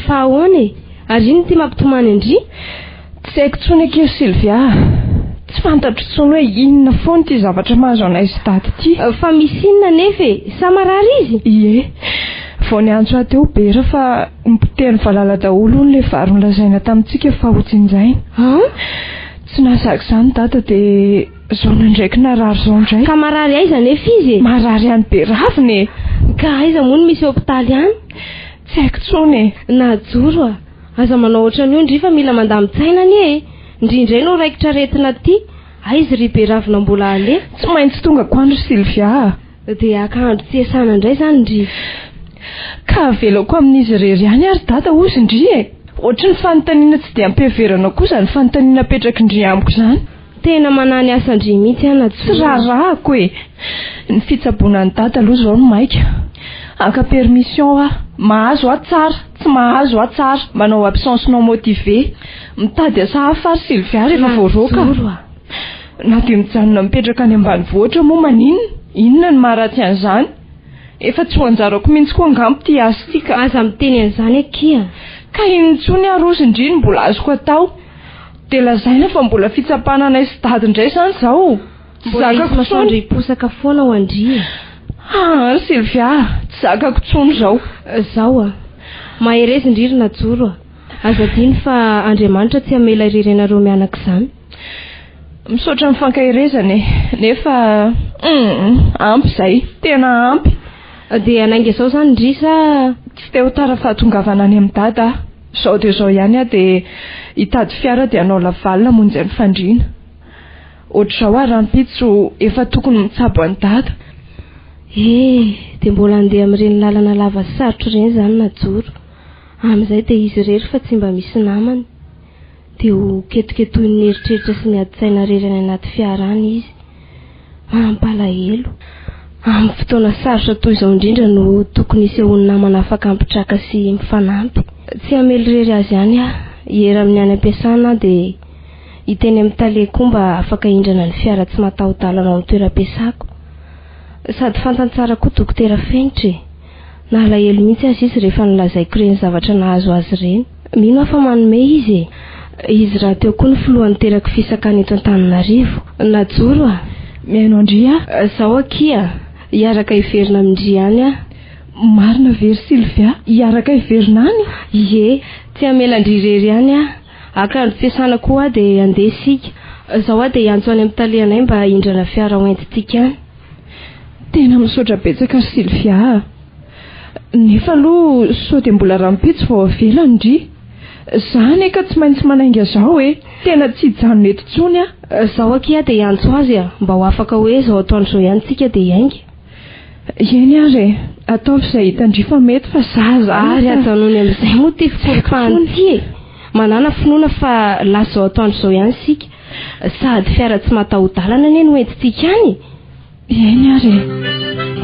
Fa ahoana e? Ary inona ity mampitomany an-dry? Tsy haiko intsony akia ry Sylvia a! Tsy fantatro intsony hoe inona foana ity zavatra mahazo anay sy Dada ity. Fa misy inona anefa e? Sa marary izy? Ie. Vao niantso ahy teo Bera fa nopotehin'ny valala daholo hono ilay vary nolazaina tamintsika fa hojinjaina. An? Tsy nahazaka izany Dada dia izao nandraiky narary izao indray. Ka marary aiza anefa izy e? Marary any Beravina e! Ka aiza moa no misy hopitaly any? Tsy haiko intsony e! Najoro a! Aza manao ohatran'io ndry fa mila mandamin-tsaina anie e! Ndry indray no raikitra aretina aty, aiza ry Beravina mbola aleha? Tsy maintsy tongako any ry Sylvia a! Dia haka andro tsy iasana indray izany ndry. Ka avelako amin'izy irery ihany ary dada hozy ndry e! Ohatry ny fanontaniana tsy dia ampiheverana koa izany fanontaniana apetraky ndry amiko izany. Tena manahy ny asan-dry mihitsy aho Najoro. Tsy raharahako e! Ny fitsaboana an'i dada aloha izao no maika. Haka permission aho. Mahazo aho tsara, tsy mahazo aho tsara. Manao absence non motivée. Mitady asa hafa ary Sylvia rehefa voaroaka. Najoro a! Na dia mijanona mipetraka any ambanivohitra moa maninona? Inona no maharatsy an'izany? Efa tsy ho anjarako mihitsy koa angamba ity asa ity ka. Aza miteny an'izany akia. Ka inona intsony ary hozy ndry no mbola azoko atao? Dia lazaina fa mbola fitsapana anay sy dada indray izany izao? Tsy Mbola hisy zakako masoandro intsony. hiposaka foana ho an-dry e. Aa ry Sylvia, tsy zakako intsony izao. Zao a. Mahereza ndry ry Najoro a. Aza adino fa Andriamanitra tsy hamela irery anareo mianaka izany. Misaotra ny fankaherezana e. Nefa humm ampy izay. Tena ampy. Dia hanainga izao izany ndry sa? Tsy te ho tara fahatongavana any amin'i Dada aho. Izao dia izao ihany aho dia hitady fiara dia hanao laval hamonjy an'i Fandriana. Ohatr'izao aho rahampitso efa tokony mitsabo an'i Dada. Eh! Dia mbola handeha amin'ireny lalana lava sy sarotra ireny izany Najoro. Amin'izay dia izy irery fa tsy mba misy namany. Dia ho ketoketohin'ny eritreritra sy ny adin-tsaina irery any anaty fiara any izy. Mampalahelo. Amin'ny fotoana sarotra toy izao indrindra no tokony hisehoan'ny namana afaka hampitraka sy mifanampy. Tsy hamely irery azy ihany aho. Hiera amin'ny any am-piasana aho dia hiteny amin'ny tale koa mba afaka hindrana ny fiara tsy mataho-dalana ao amin'ny toeram-piasako. Sady fantany tsara koa Dokotera Fenitra e! Nalahelo mihitsy aza izy rehefa nolazaiko ireny zavatra nahazo azy ireny. Mino aho fa manome izy e! Izy rahateo koa no filohan'ny teraky fisakana eto Antananarivo. Najoro a! Mihaino an-dry aho. Zao akia, hiaraka hiverina amin-dry ihany aho. Marina ve ry Sylvia? Hiaraka hiverina any? Ie, tsy hamela an-dry irery ihany aho. Haka andro fiasana koa aho dia handeha isika. Zao aho dia hiantso any amin'ny talehanay mba hindrana fiara hoentintsika any. Tena misaotra betsaka ry Sylvia a! Nefa aloha sao dia mbola rahampitso vao avela ndry. Za anie ka tsy maintsy manainga zao e! Tena tsy hijanona eto intsony aho. Zao akia dia hiantso azy a! Mba ho afaka hoe zao atoandro zao ihany tsika dia hiainga. Eny ary e! Ataovy izay hitan-dry fa mety fa za zany Ary ajanony amin'izay moa ity fikoropahana ity e! Manàna finoana fa lasa zao atoandro zao ihany isika. Sady fiara tsy mataho-dalana anie no entintsika any e! Eny ary e!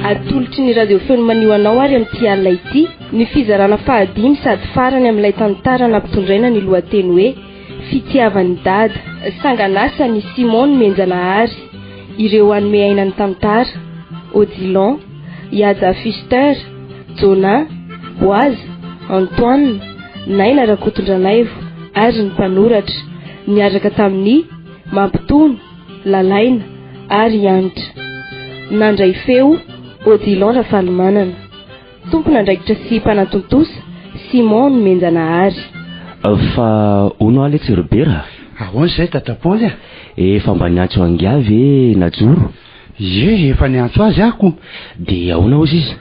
Atolotry ny Radio Feo Manio anao ary amin'ity alina ity ny fizarana fahadimy sady farany amin'ilay tantara nampitondraina ny lohateny hoe Fitiavan'i Dada, sangan'asan'i Simon Nomenjanahary, ireo hanome aina ny tantara, Odilon, Ihaja Fuster, Jonah, Boaza, Antoine, Naina Rakotondranaivo ary ny mpanoratra, niaraka tamin'i Mampitony, Lalaina ary Hanitra. Nandray feo, Odilon Rafalimanana. Tompon'andraikitra sy mpanatontosa, Simon Nomenjanahary. Fa hono aho letsy ry Bera a! Ahoana izay Dada Paoly a? Efa mba niantso an'ingahy ve Najoro? Ie, efa niantso azy aho ko. Dia ahoana hozy izy?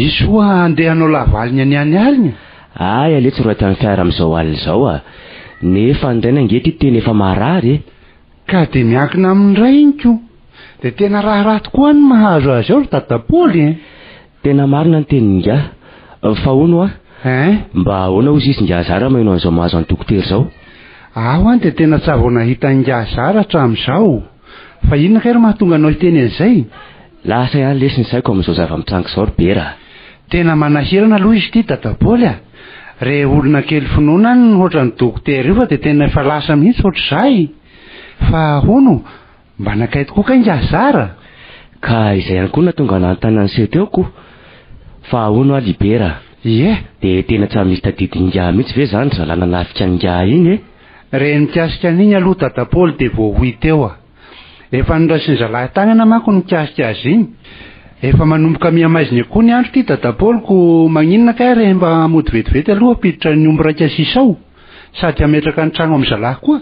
Izy ho'a handeha hanao lavaliny any any alina. Hay aletsy ro aty fiara amin'izao alina izao a! Nefa ny rainy ange ity tena efa marary e! Ka dia miankina amin'ny rainy ko. Dia tena raharaha tokoa ny mahazo azy ao ry Dada Paoly e! Tena marina ny tenin'ingahy. Fa hono hoa, Hein? mba ahoana hozy izy ingahy Zara maheno an'izao mahazo an'i Dokotera izao? Aho an dia tena tsa vao nahita an'ingahy Zara hatramin'izao. Fa inona kay ry mahatonga anao hiteny an'izay? Lasa ihany lesy ny saiko amin'izao zava-mitranga izao ry Bera a! Tena manahirana aloha izy ity Dadapaoly a! Re olona kely finoana any ny hoatran'i Dokotera io fa dia tena efa lasa mihitsy hoatr'izay! Fa hono, mba nankay tokoa kay ingahy Zara? Ka izay ihany koa no nahatonga nanontany an'i Seho teo ko! Fa hono hoa Libera a! Ie. Dia tena tsa misy tadidin'ingahy mihitsy ve izany ry zalahy nanafika an'ingahy iny e? Re ny mikasika an'iny aloha Dadapaoly dia vao ho hita eo a. Efa noraisin-zalahy tagnana manko ny mikasika azy iny. Efa manomboka miha-maizina koa ny andro ty Dadapaoly ko maninona kay re mba mody vetivety aloha hampiditra ny omby raika sisa ao sady hametraka ny tragno am-zalahy koa.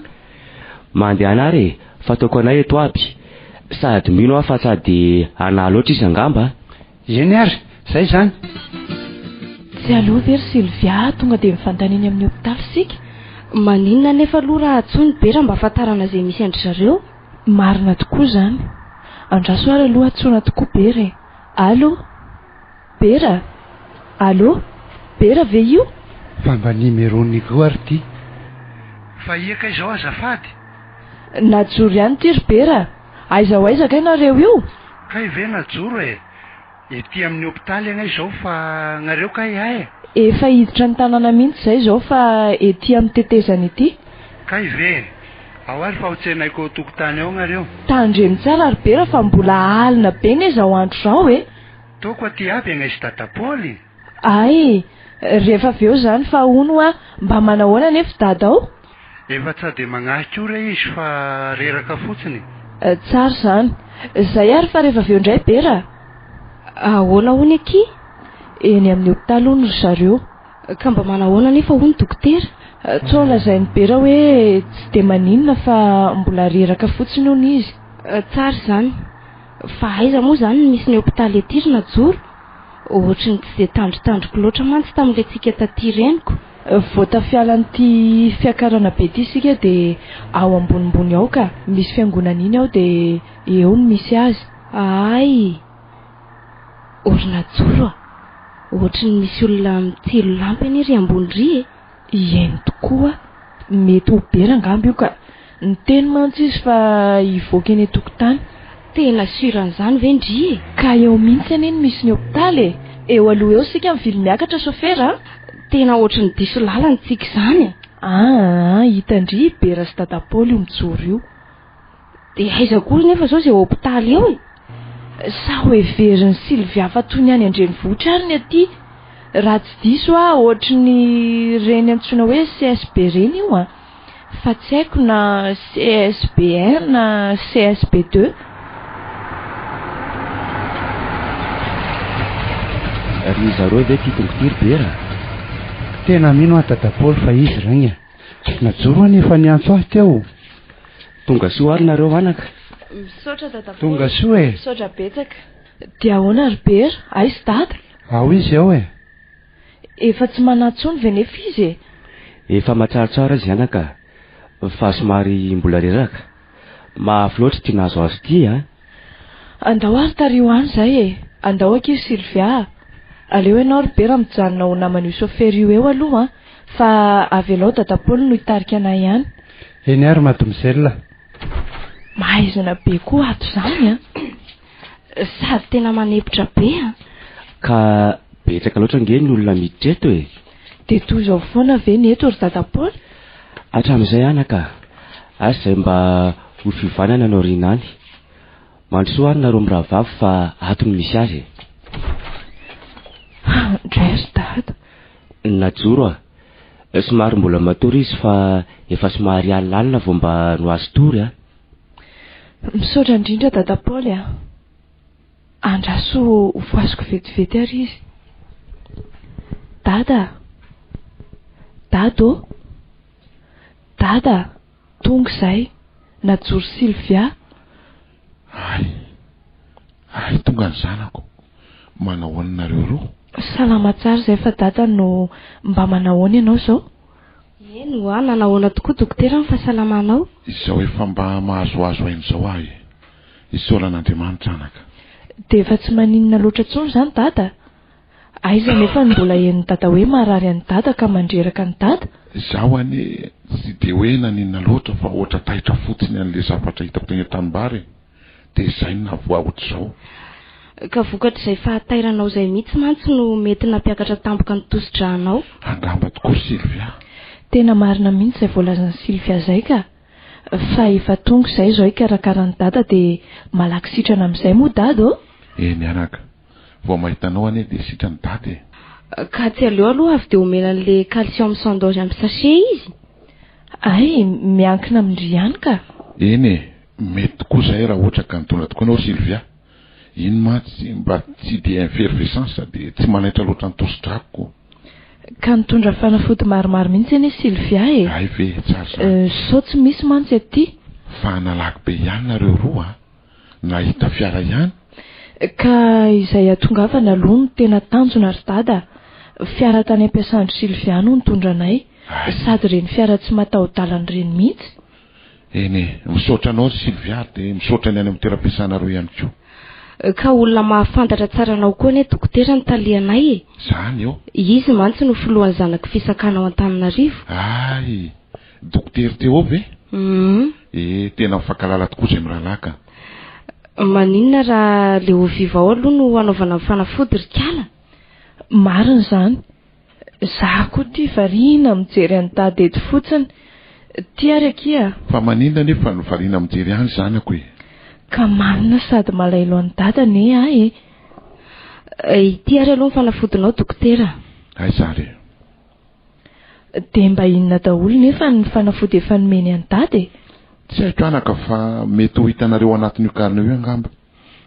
Mandehana ary e, fa ataoko anay eto aby. Sady mino aho fa sady hanahy loatra izy angamba a. Eny ary, zay izany. Tsy aleo ve ry Sylvia tonga dia mivantana eny amin'ny hopitaly isika? Maninona anefa aloha raha antsoiny be raha mba ahafantarana izay misy an-dry zareo? Marina tokoa izany. Andraso ary aloha antsoina tokoa Bera e. Allo? Bera? Allo? Bera ve io? Fa mba numéro-n'i koa ary ity. Fa ia kay izao azafady? Najoro ihany ity ry Bera a! Aiza ho aiza kay nareo io? Kay ve najoro e! Ety amin'ny hopitaly agnay izao fa gnareo kay ae? Efa hiditra ny tanàna mihitsy izay izao fa ety amin'ny tetezana ety. Kay ve e! Ao ary fa ho tsenaiko ao tokotany ao gnareo. Tandremo tsara ry Bera fa mbola alina be ne zao andro zao e! Toko aty aby agnay sy Dadapaoly. Ay! Rehefa avy eo izany fa hono hoa mba manahoana anefa i Dada ao? Efa tsa dia magnahy koa re izy fa reraka fotsiny. Tsara izany. Zay ary fa rehefa avy eo indray Bera a! Ahoana hono akia? Eny amin'ny hopitaly hono ry zareo. Ka mba manahoana anefa hono dokotera? Toa lazain'i Bera hoe tsy dia maninona fa mbola reraka fotsiny hono izy. Tsara izany. Fa aiza moa izany no misy ny hopitaly ety ry Najoro? Ohatry ny tsy dia tandrotandroko loatra mantsy tamin'ilay tsika taty reniko. Vao tafiala an'ity fiakarana be ity isika dia ao ambonimbony ao ka. Misy fiangonana iny ao dia eo no misy azy. Hay! Ory Najoro a! Ohatry ny misy olona mitsilo lampy anie ry ambony ry e! Eny tokoa, mety ho Bera angamba io ka. Niteny mantsy izy fa hivoaka eny an-tokotany. Tena sûr an'izany ve ndry e? Ka eo mihitsy anie no misy ny hopitaly e! Eo aloha eo isika mivily miakatra sofera a! Tena ohatry ny diso lalana tsika izany e! Aa, hitan-dry i Bera sy Dadapaoly io mijoro io. Dia aiza koa nefa izao izay hopitaly eo e? Sa ho heverin'i Sylvia fa toy ny any an-drenivohitra ary ny aty? Raha tsy diso aho, ohatry ny ireny antsoina hoe CSB ireny io an! Fa tsy haiko na CSB un na CSB deux. Ry zareo ve ity tongo ity ry Bera? Tena mino aho Dadapaoly fa izy rainga. Najoro anie efa niantso ahy teo. Tonga soa ary nareo anaka. Misaotra Dadapaoly. Tonga soa e. Misaotra betsaka. Dia ahoana ry Bera? Aiza Dada? Ao izy ao e. Efa tsy manahy intsony ve nefa izy e? Efa mahatsiarotsiaro izy anaka fa somary mbola reraka. Mafy loatra ity nahazo azy ity a! Andao ary tariho any izay e! Andao akia ry Sylvia a! Aleo ianao ry Bera mijanona ho naman'io sôfera io eo aloha an! Fa avelao Dadapaoly no hitarika anay any. Eny ary mademoiselle. Mahaizana be koa ato izany an! Sady tena manepotra be an! Ka betsaka loatra ange ny olona miditra eto e! Dia toy izao foana ve ny eto ry Dadapaoly? Hatramin'izay anaka, asa izay mba ho fiovanana any aoriana any. Mandrosoa ary nareo mirahavavy fa ato no misy azy e! Ndray ry Dada! Najoro a! Somary mbola matory izy fa efa somary alinalina vao mba noazo tory a! Misaotra indrindra Dada Paoly a! Andraso ho voazoko vetivety ary izy. Dada a! Dada ô! Dada a! Tonga izay. Najoro Sylvia. Hay! Hay tonga ny zanako. Manahoana nareo roa? Salama tsara izay fa Dada no mba manahoana ianao izao? Eny hoa, nanahoana tokoa dokotera ny fahasalamanao? Izao efa mba mahazoazo aina izao aho e! Isaorana Andriamanitra anaka. Dia efa tsy maninona loatra intsony izany Dada? Aiza anefa no mbola henon'i Dada hoe marary an'i Dada ka mandreraka an'i Dada? Izaho anie tsy dia hoe naninona loatra fa ohatra taitra fotsiny an'ilay zavatra hitako teny an-tanimbary e! Dia izay no nahavoa ohatr'izao. Ka vokatr'izay fahatairanao izay mihitsy mantsy no mety nampiakatra tampoka ny tosi-drànao. Angamba tokoa ry Sylvia. Tena marina mihitsy izay voalazan'i Sylvia izay ka! Fa efa tonga izay izao hikarakara an'i Dada dia malaky sitrana amin'izay moa Dada ô! Eny anaka. Vao mahita anao anie dia sitrany Dada e! Ka tsy aleo aloha avy dia omena an'ilay calcium Sandoz amin'ny sachet izy? Hay, miankina amin-dry ihany ka. Eny e, mety tokoa izay raha ohatra ka nitondra tokoa ianao ry Sylvia. Iny mantsy mba tsy dia infervescence dia tsy manaitra loatra ny tosi-drako. Ka nitondra fanafody maromaro mihitsy anie Sylvia e! Hay ve, tsara izany. Sao tsy misy mantsy aty. Fa nalaky be ihany nareo roa a! Nahita fiara ihany? Ka izay hahatongavana aloha no tena tanjona ry dada a! Fiara tany am-piasan-dry Sylvia no nitondra anay. Sady ireny fiara tsy mataho-dalana ireny mihitsy. Eny e, misaotra anao ry Sylvia ary dia misaotra ny any amin'ny toeram-piasanareo ihany koa. Ka olona mahafantatra tsara anao koa anie dokotera ny talehanay e! Zany eo. Izy mantsy no filohan'ny zanaky fisakana ao Antananarivo. Hay! Dokotera Théo ve? Hum. Eh, tena mifankahalala tokoa izay mirahalahy ka. Maninona raha le eau vive ao aloha no hanaovana ny fanafody ry kala? Marina izany. Za koa tia variana mijery an'i dada eto fotsiny. Ty ary akia a! Fa maninona anefa no variana mijery any zanako e? Ka manina sady malahelo an'i dada anie aho e! Ity ary aloha ny fanafodinao dokotera. Aiza ary e? Dia mba inona daholo nefa ny fanafody efa nomeny an'i dada e? Tsy haiko anaka fa mety ho hitanareo anatin'io carnet io angamba.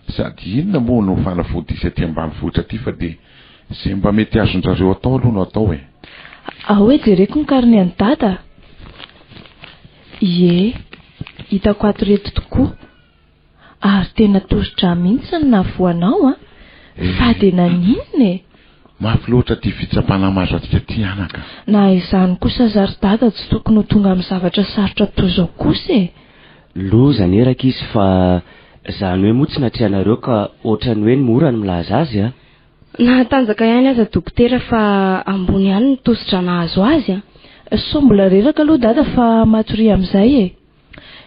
Sady inona moa no fanafody hisy aty ambanivohitra aty fa dia izay mba mety azon-drareo atao aloha no atao e! Ao e jereko ny carnet an'i dada a! Ie, hitako ato ireto tokoa. Ary tena tosi-drà mihitsy ny nahavoa anao an! Fa dia naninona e? Mafy loatra ity fitsapana mahazo antsika ity anaka. Na izany kosa aza ry dada tsy tokony ho tonga amin'ny zavatra sarotra toy izao kosa e! Loza anie rankizy fa zany hoe moa tsy natrehanareo ka ohatran'ny hoe ny mora no milaza azy a! Nahatanjaka ihany aza dokotera fa ambony ihany ny tosi-drà nahazo azy a! Sao mbola reraka aloha dada fa matoria amin'izay e!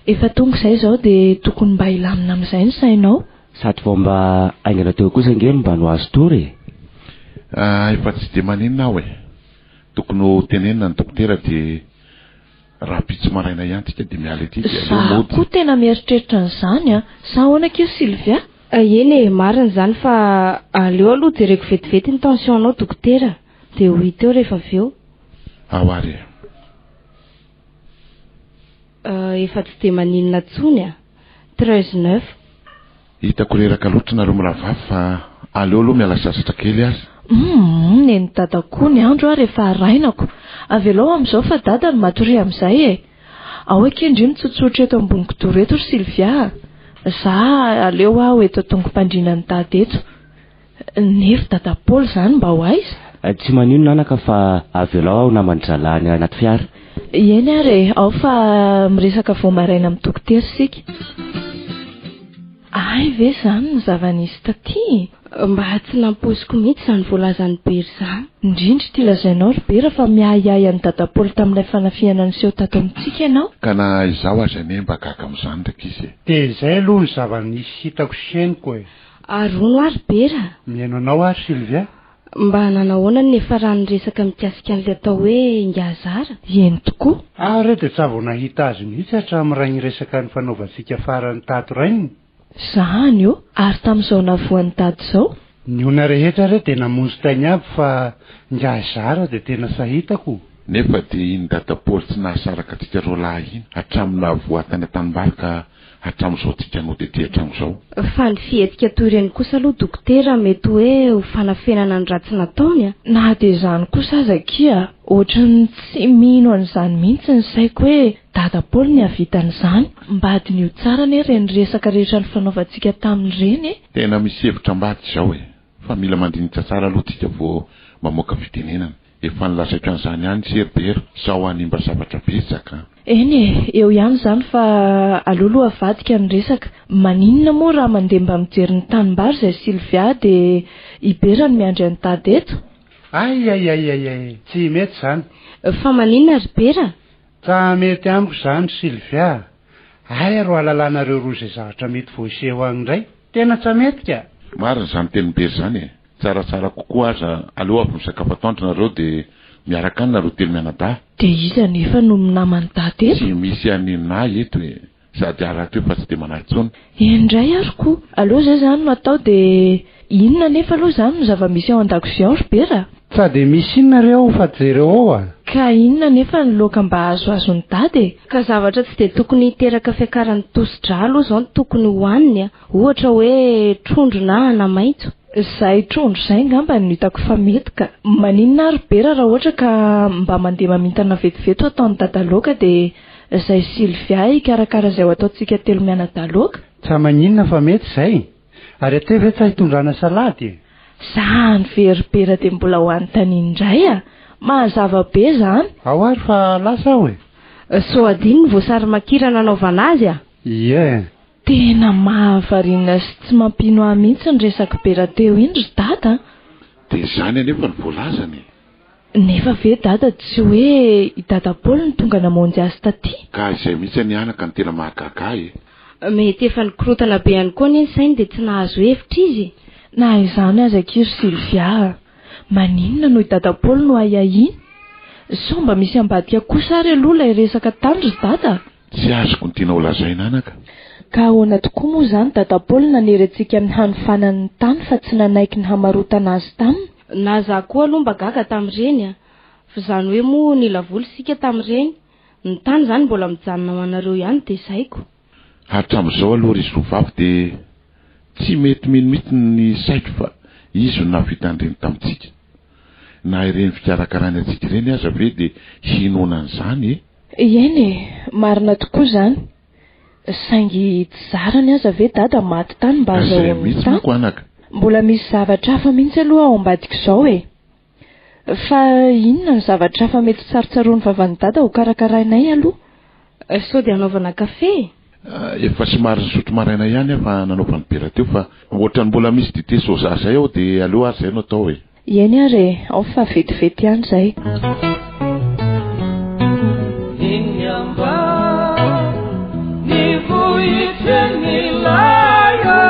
Efa tonga izay izao dia tokony mba hilamina amin'izay ny sainao. Sady vao mba haingana teo kosa ange no mba no azo tory e! Ah, efa tsy dia maninona aho e! Tokony ho tenenina ny dokotera dia Rahampitso maraina ihany tsika dia miala ety dia aleo Za mody. koa tena mieritreritra an'izany an! Sa ahoana akia Sylvia? Eny e, marina izany fa aleo aloha jereko vetivety ny tension-nao dokotera dia ho hita eo rehefa avy eo. Ao ary e. Efa tsy dia maninona intsony a! Treize neuf. Hitako reraka loatra nareo mirahavavy fa aleo aloha miala sasatra kely ary. Humm nen'i dada koa ny andro ary efa harainako. Avelao amin'izao fa dada no matoria amin'izay e. Ao akia ndry mitsotsotra eto ambony kidoro eto ry Sylvia a. Za aleo aho eto an-tongom-pandriana an'i dada eto. Nefo dada Paoly izany mba ho aiza? Tsy maninona anaka fa avelao aho naman-dry zalahy any anaty fiara. Eny ary e, ao fa miresaka vao maraina amin'ny dokotera isika. Hay ve izany ny zava-nisy taty e? Mba tsy nampoiziko mihitsy izany voalazan'i Bery izany. Indrindra ity lazainao ry Bera fa miahiahy an'i Dada Paoly tamin'ilay fanafihana niseho tato amintsika ianao. Ka na izaho aza anie mba gaga amin'izany ry ankizy e. Dia izay aloha ny zava-nisy hitako sy henoko e. Ary hono ary Bera? Mihaino anao aho Sylvia. Mba nanahoana ny niafaran'ny resaka mikasika an'ilay atao hoe Ingahy Zara? Eny tokoa. Aho re dia tsa vao nahita azy mihitsy hatramin'irainy resaka nifanaovantsika farany tato rainy. Zany ô! Ary tamin'izao navoan'i Dada izao? Ny olona rehetra re dia namonjy tainy aby fa Ingahy Zara dia tena sa hitako. Nefa dia iny Dada Paoly tsy nahasaraka antsika roalahy iny hatramin'ny nahavoa tany an-tanimbary ka hatramin'izao tsika nody aty an-trano izao. Fa ny fihetsika toy ireny kosa aloha dokotera mety hoe ho fanafenana ny ratsy nataony a! Na dia izany kosa aza akia ohatran'ny tsy mino an'izany mihitsy ny saiko hoe Dada Paoly ny hahavita an'izany. Mba diniho tsara anie ireny resaka rehetra nifanaovantsika taminy ireny e! Tena misy hevitra ambadika izao e! Fa mila mandinika tsara aloha tsika vao mamoaka fitenenana. Efa nilazaiko an'izany ihany ise ry Bera, sao hanimba zavatra betsaka an! Eny e, eo ihany izany fa aleo aloha avadika ny resaka. Maninona moa raha mandeha mba mijery ny tanimbary izay Sylvia dia i Bera no miandry an'i Dada eto? Aiaiaiaiai, tsy mety izany. Fa maninona ry Bera? Tsa mety amiko izany Sylvia a! Aiza ro ahalalanareo roa izay zavatra mety voaseho agny indray? Tena tsa mety ka! Marina izany tenin'i Bera izany e! Tsaratsara kokoa aza aleo avy misakafo atoandro nareo de miaraka any nareo telo mianadahy. Dia iza anefa no minaman'i dada eto? Tsy misy an'i Nina eto e! Sady rahateo fa tsy dia manahy intsony. Eny indray ary ko! Aleo izay izany no atao dia inona anefa aloha izany no zava-misy ao an-dakozia ao ry Bera? Tsa dia misy inona re ao fa jereo ao a! Ka inona anefa ny laoka mba azoazon'i Dada e? Ka zavatra tsy dia tokony hiteraka fiakaran'ny tosi-drà aloha izao no tokony hohaniny a! Ohatra hoe trondro na anamaitso. Izay trondro izay angamba no hitako fa mety ka! Maninona ary Bera raha ohatra ka mba mandeha mamintana vetivety ho ataon'i Dada laoka dia izay Sylvia hikarakara izay ho ataontsika telo mianadahy laoka? Tsa maninona fa mety izay! Ary aty ve tsa hitondrana salady e? Zany ve ry Bera dia mbola ho anontaniana indray a! Mazava be zany! Ao ary fa lasa aho e! Sao adino ny voasary makirana anaovana azy a! Ie! Tena mahavariana sy tsy mampino ahy mihitsy ny resak'i Bera teo iny ry Dada a! Dia izany anefa no voalazany e! Nefa ve Dada tsy hoe i Dada Paoly no tonga namonjy azy taty? Ka izay mihitsy anie anaka no tena mahagaga ahy e! Mety efa nikorontana be ihany koa anie ny sainy dia tsy nahazo hevitra izy e! Na izany aza akia ry Sylvia a! Maninona no i Dada Paoly no ahiahiana? Sao mba misy ambadika kosa ary aloha ilay resaka tany ry Dada a! Tsy azoko ny tianao lazaina anaka. Ka ahoana tokoa moa izany Dada Paoly nanery antsika amin'ny hanofanany ny tany fa tsy nanaiky ny hamarotana azy taminy? Na za koa aloha mba gaga tamin'ireny a! F'izany hoe moa nila vola isika tamin'ireny, ny tany izany mbola mijanona ho anareo ihany dia zay ko. Hatramin'izao aloha ry zovavy dia tsy mety mino mihitsy ny saiko fa izy no nahavita an'ireny tamintsika. Na ireny fikarakarany antsika ireny aza ve dia hinoana an'izany e? Eny e, marina tokoa izany. Saingy tsy zarany aza ve dada maty tany mba Izay azahoany mihitsy tany? manko anaka. Mbola misy zavatra hafa mihitsy aloha ao ambadik'izao e. Fa inona no zavatra hafa mety tsarotsaroan'ny vavan'i dada ho karakarainay aloha? Sao dia hanaovana kafe e? Efa somary nisotro maraina ihany aho fa nanaovan'i Bera teo fa ohatran'ny mbola misy dite soja zay ao dia aleo ary zay no atao e. Eny ary e, ao fa vetivety ihany izay. Eny ambanivohitry ny laya.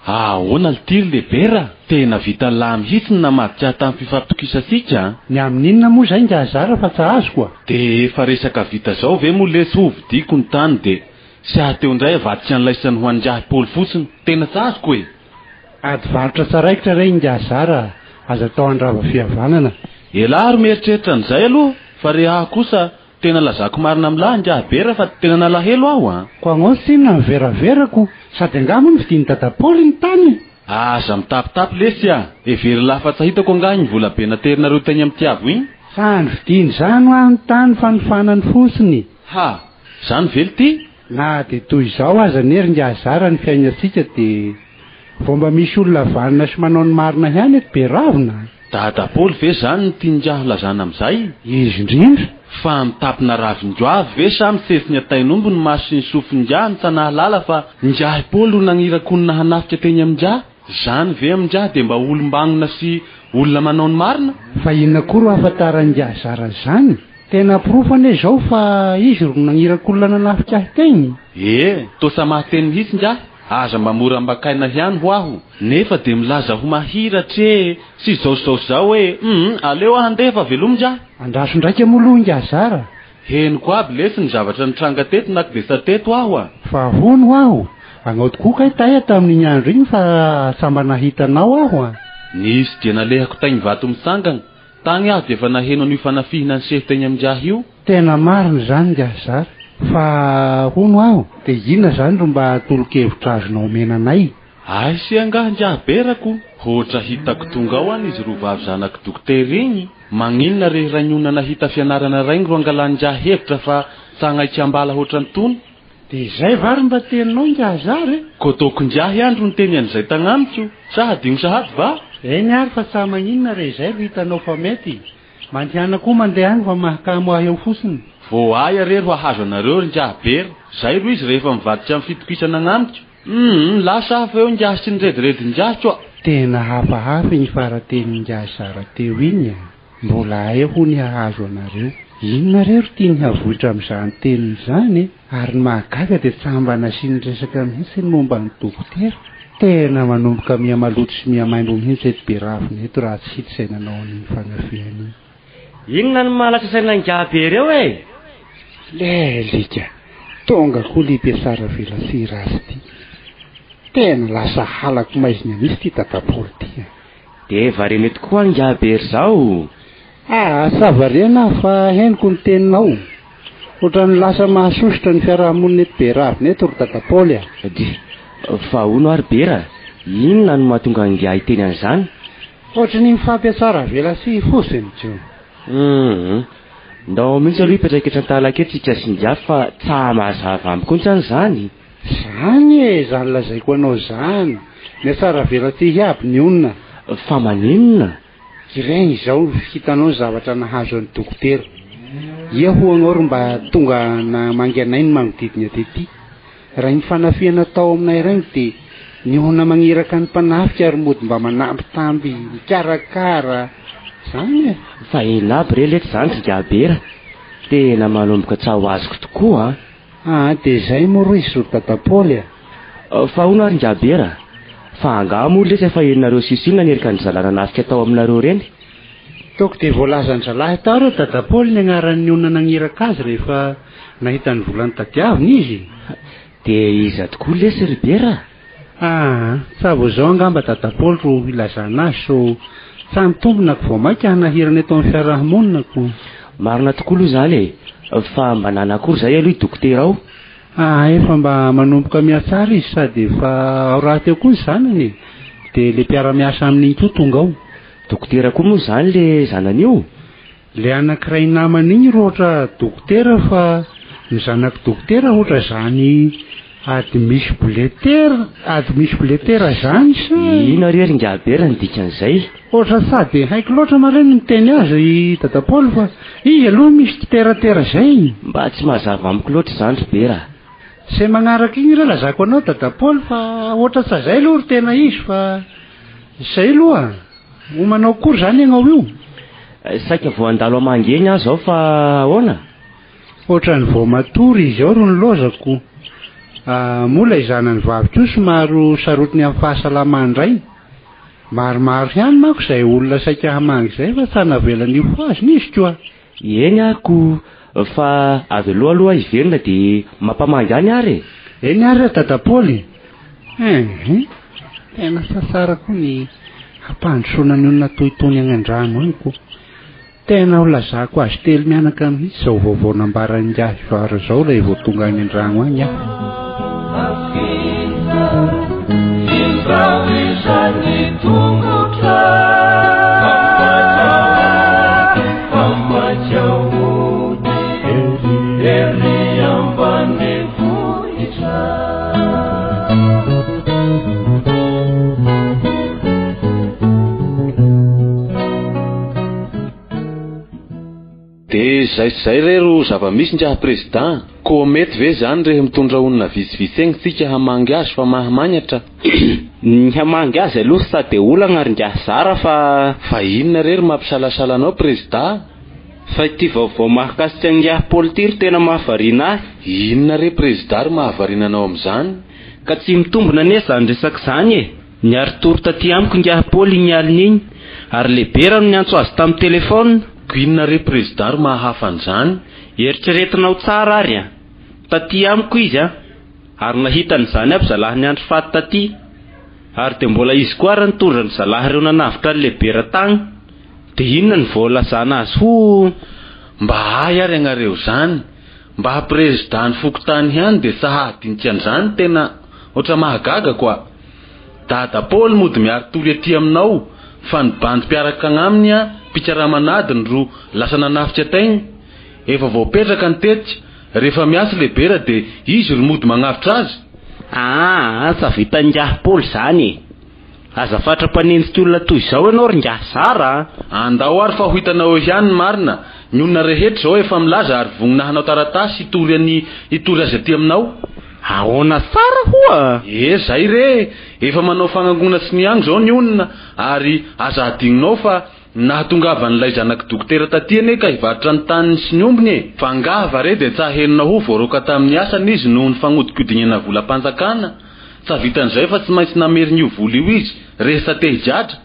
Ahoana lty ry Lebera? Tena vitan'lah mihitsy ny namadika ahy tamin'ny fifampitokisantsika an! Ny amin'inona moa izay ingahy zara fa tsa azoko a! Dia efa resaka vita zao ve moa lesy ho vidiako ny tany dia sy ahy teo indray avadika an'laisany ho an'ingahy Paoly fotsiny? Tena tsa azoko e! Ady varotra tsa raikitra re ingahy zara a! Aza atao handrava fihavanana. Elah ary mieritreritra an'izay aloha fa re ahy kosa Tena lazako marina amin'lah ingahy Bera fa tena nalahelo aho an! Ko agnao tsinona miveraverako, sady angaha moa novidian'i Dada Paoly ny tany e? Aza mitapitapy lesy a! Heverin'lah fa tsa hitako angaha iny vola be naterinareo teny amin'ny Tiavo iny? Tsa novidiany izany hoa ny tany fa nofanany fotsiny. Ha! Zany ve lty? Na dia toy izao aza anie ry ingahy Zara ny fiainantsika dia vao mba misy olona vanona sy manao ny marina ihany eto Beravina a! Dada Paoly ve zany no tian'ingahy lazana amizay? Izy indrindra. Fa mitapina ravin-goavy ve sa mitsetsina tain'omby ny maso sy ny sofin'ingahy no tsa nahalala fa ingahy Paoly no nagnirakonina hanafika teny amin'ingahy? Zany ve amin'ingahy dia mba olom-bagnona sy olona manao ny marina? Fa inona koa ro ahafantaran'ingahy zara zany? Tena porofo anie izao fa izy ro nagnirakolona nanafika ahy tegny. Ee, toa sa mahateny mihitsy ingahy? Aza mba mora ambakaina ihany ho aho, nefa dia milaza ho mahiratra e, sy izao sy izao sy izao e, humm, aleo aho handeha fa velomy ingahy. Andraso ndraika moa aloha ingahy Zara. Henoko aby lesy ny zavatra nitranga teto na kdesa teto aho a. Fa hono aho, agnao tokoa kay taia tamin'igny andro igny fa tsa mba nahita anao aho a. Nisy dia nalehako tagny vato mitsangagna, tagny aho dia efa naheno an'io fanafihina niseho tegny amin'ingahy io. Tena marina izany ingahy Zara. Fa hono aho, dia inona izany ro mba tolo-kevitra azonao omena anay? Ay sy angaha ingahy Berako, hoatra hitako tonga ao an izy roa vavy zanak'i dokotera igny, magninona re rainona nahita fianarana raigny ro angalan'ingahy hevitra fa tsagnaiky ambala hoatran'itony? Dia izay va ry mba teninao ingahy Zara e? Kotoko ingahy andro niteny an'izay tagnamiko, sa hadino sahady va? Eny ary fa tsa magninona re izay ro hitanao fa mety. Mandehana koa mandeha any fa mahakamo ahy eo fosiny. Vao aia re ro hahazo anareo ry ingahy Bera, zay ro izy rehefa mivadika amin'ny fitokisana agnamiko. Humm lasa aho fa eo ingahy sy ny rediredy ingahy koa. Tena hafahafa iny fara-tenin'ingahy Zara teo iny a! Mbola hay hono hahazo anareo. Inona re ro tiany havoitra amin'izany teniny izany e? Ary ny mahagaga dia tsa mba nasiany resaka mihitsy ny momba ny dokotera. Tena manomboka miha maloto sy miha maimbo mihitsy eto Beravina eto raha tsy hita izay nanao an'iny fanafihana iny. Inona no mahalasa saina an'ingahy be ireo e? Lelika! Tonga koa le mpiasaravelatsihy ratsy ity. Tena lasa halako maizina mihitsy ity dadapaoly ity a! Dia variana eto koa angaha be ry zao? Aa sa variana aho fa henoko ny teninao. Ohatran'ny lasa mahasosotra ny fiarahamonina eto Beravina eto ry dadapaoly a! Dia fa hono ary Bera, inona no mahatonga angaha hiteny an'izany? Ohatry ny mifampiatsara-velatsihy fotsiny ko. Hum. Ndao mihitsy aloha hipetraka eto an-talaka eto tsika sy ingahy fa tsa mazava amiko kontsany izany. Zany e, zany lazaiko anao zany, mihatsaravelatsihy aby ny olona. Fa maninona? Ireny izao hitanao ny zavatra nahazo an'i dokotera. Ia ho'a anao ry mba tonga namangy anay ny manodidina tety. Raha iny fanafihana tao aminay ireny dia ny olona magniraka ny mpanafika ary mody mba manambitamby mikarakara. Zany e. Fa inona aby re letsy zany ry Gabera? Tena manomboka tsa ho azoko tokoa an! Aa dia izay moa roa izy ry dadapaoly a! Fa hono ary Ngabera, fa angaha moa lesy efa henonareo sisy inona ny erikan-dry zalahy nanafika tao aminareo ireny? Toko dia voalazan-dralahy tao reo dadapaoly ny agnaran'ny olona nagniraka azy rehefa nahita ny vola notadiaviny izy. Dia iza tokoa lesy ry Bera? Aa, tsa vao izao angamba dadapaoly ro hilazana azy sao tsa mitombina ko vao maika hanahirana eto amin'ny fiarahamonina ko. Marina tokoa aloha izany e! Fa mba nanakory izay aloha i dokotera ao? Aa, efa mba manomboka mihatsara izy sady efa ao rahateo koa ny zanany e! Dia le mpiara-miasa aminy iny koa tonga ao. Dokotera koa moa izany le zanany io? Le anakiray namany igny ro ohatra dokotera fa ny zanak'i dokotera ohatra zany admisbletera admisbletera zany sa? Ino ary ry Ingahy ny dikan'izay? Ohatra tsa de haiko loatra mare ny miteny azy i Dadapaoly fa izy aloha misy kiteratera zay. Mba tsy mazava amiko loatra izany ry Bera a. Zay magnaraka igny re lazako anao Dadapaoly fa ohatra tsa zay aloha ry tena izy fa zay aloha. Ho manao akory izany ianao io? Saika vao handalo hamangy eny aho izao fa ahoana? Ohatran'ny vao matory izy ao ry ny lozako. Ah, moa ilay zanany vavy koa somary sarotiny amin'ny fahasalamany indray. Maromaro ihany manko izay olona saika hamangy izay fa tsa navelany hohazona izy koa. Eny ary ko, fa avelao aloha hiverina dia mampamangy any ary e! Eny ary ry Dadapaoly eh! Tena sasara koa ny hampandrosoana ny olona toy itony any an-drano any ko! Tena ho lazako azy telo mianaka mihitsy izao vaovao nambaran'ingahy Vara izao raha vao tonga any an-drano any aho. De zay sy zay re ro zava-misy ingahy président, koa mety ve zany rehe mitondra olona vitsivitsy egny tsika hamangy azy fa mahamagnatra? Ny hamangy azy aloha ry sa de olagna ry ingahy zara fa. Fa inona re ry mampisalasala anao prezida? Fa ity vaovao mahakasika an'ingahy Paoly ity ry tena mahavariana ahy. Inona re prezida ry mahavariana anao amin'izany? Ka tsy mitombina anie izany resaka izany e! Niari-tory taty amiko ingahy Paoly iny alina iny, ary Lebera no niantso azy tamin'ny telefaonina. Ko inona re prezida ry mahahafa an'izany? Eritreretinao tsara ary an! Taty amiko izy an! Ary nahita an'izany aby zalahy niandry faty taty. Ary dia mbola izy koa ary nitondra ny zalahy ireo nanavotra an'i Lebera tagny. Dia inona no voalazana azy ho. Mba hay ary agnareo izany! Mba prezida ny fokontany ihany dia saha hahadinika an'izany tena otra mahagaga koa. Dada Paoly mody miari-tory aty aminao fa ny bandy mpiaraka agnaminy a mpikaraman'adiny ro lasa nanafika tegna. Efa voapetraka ny tetika, rehefa miasa le bera dia izy ro mody magnavotra azy. Aa tsa vitan'ingahy Paoly izany e! Aza fatra-panenjika olona toy izao ianao ry ingahy Zara a! Andao ary fa ho hitanao eo ihany ny marina, ny olona rehetra izao efa milaza ary vognona hanao taratasy hitory an'i hitory azy aty aminao. Ahoana tsara hoa? E, zay re! Efa manao fagnangona sy ny agny zao ny olona ary aza adinonao fa nahatongavan'ilay zanak'i dokotera taty anie ka hivarotra ny taniny sy ny ombiny e! Fa angaha va re dia tsa henonao ho voaroaka tamin'ny asany izy noho ny fagnodikodinana volam-panjakana? Tsa vitan'izay fa tsy maintsy namerina io vola io izy rehefa te higadra.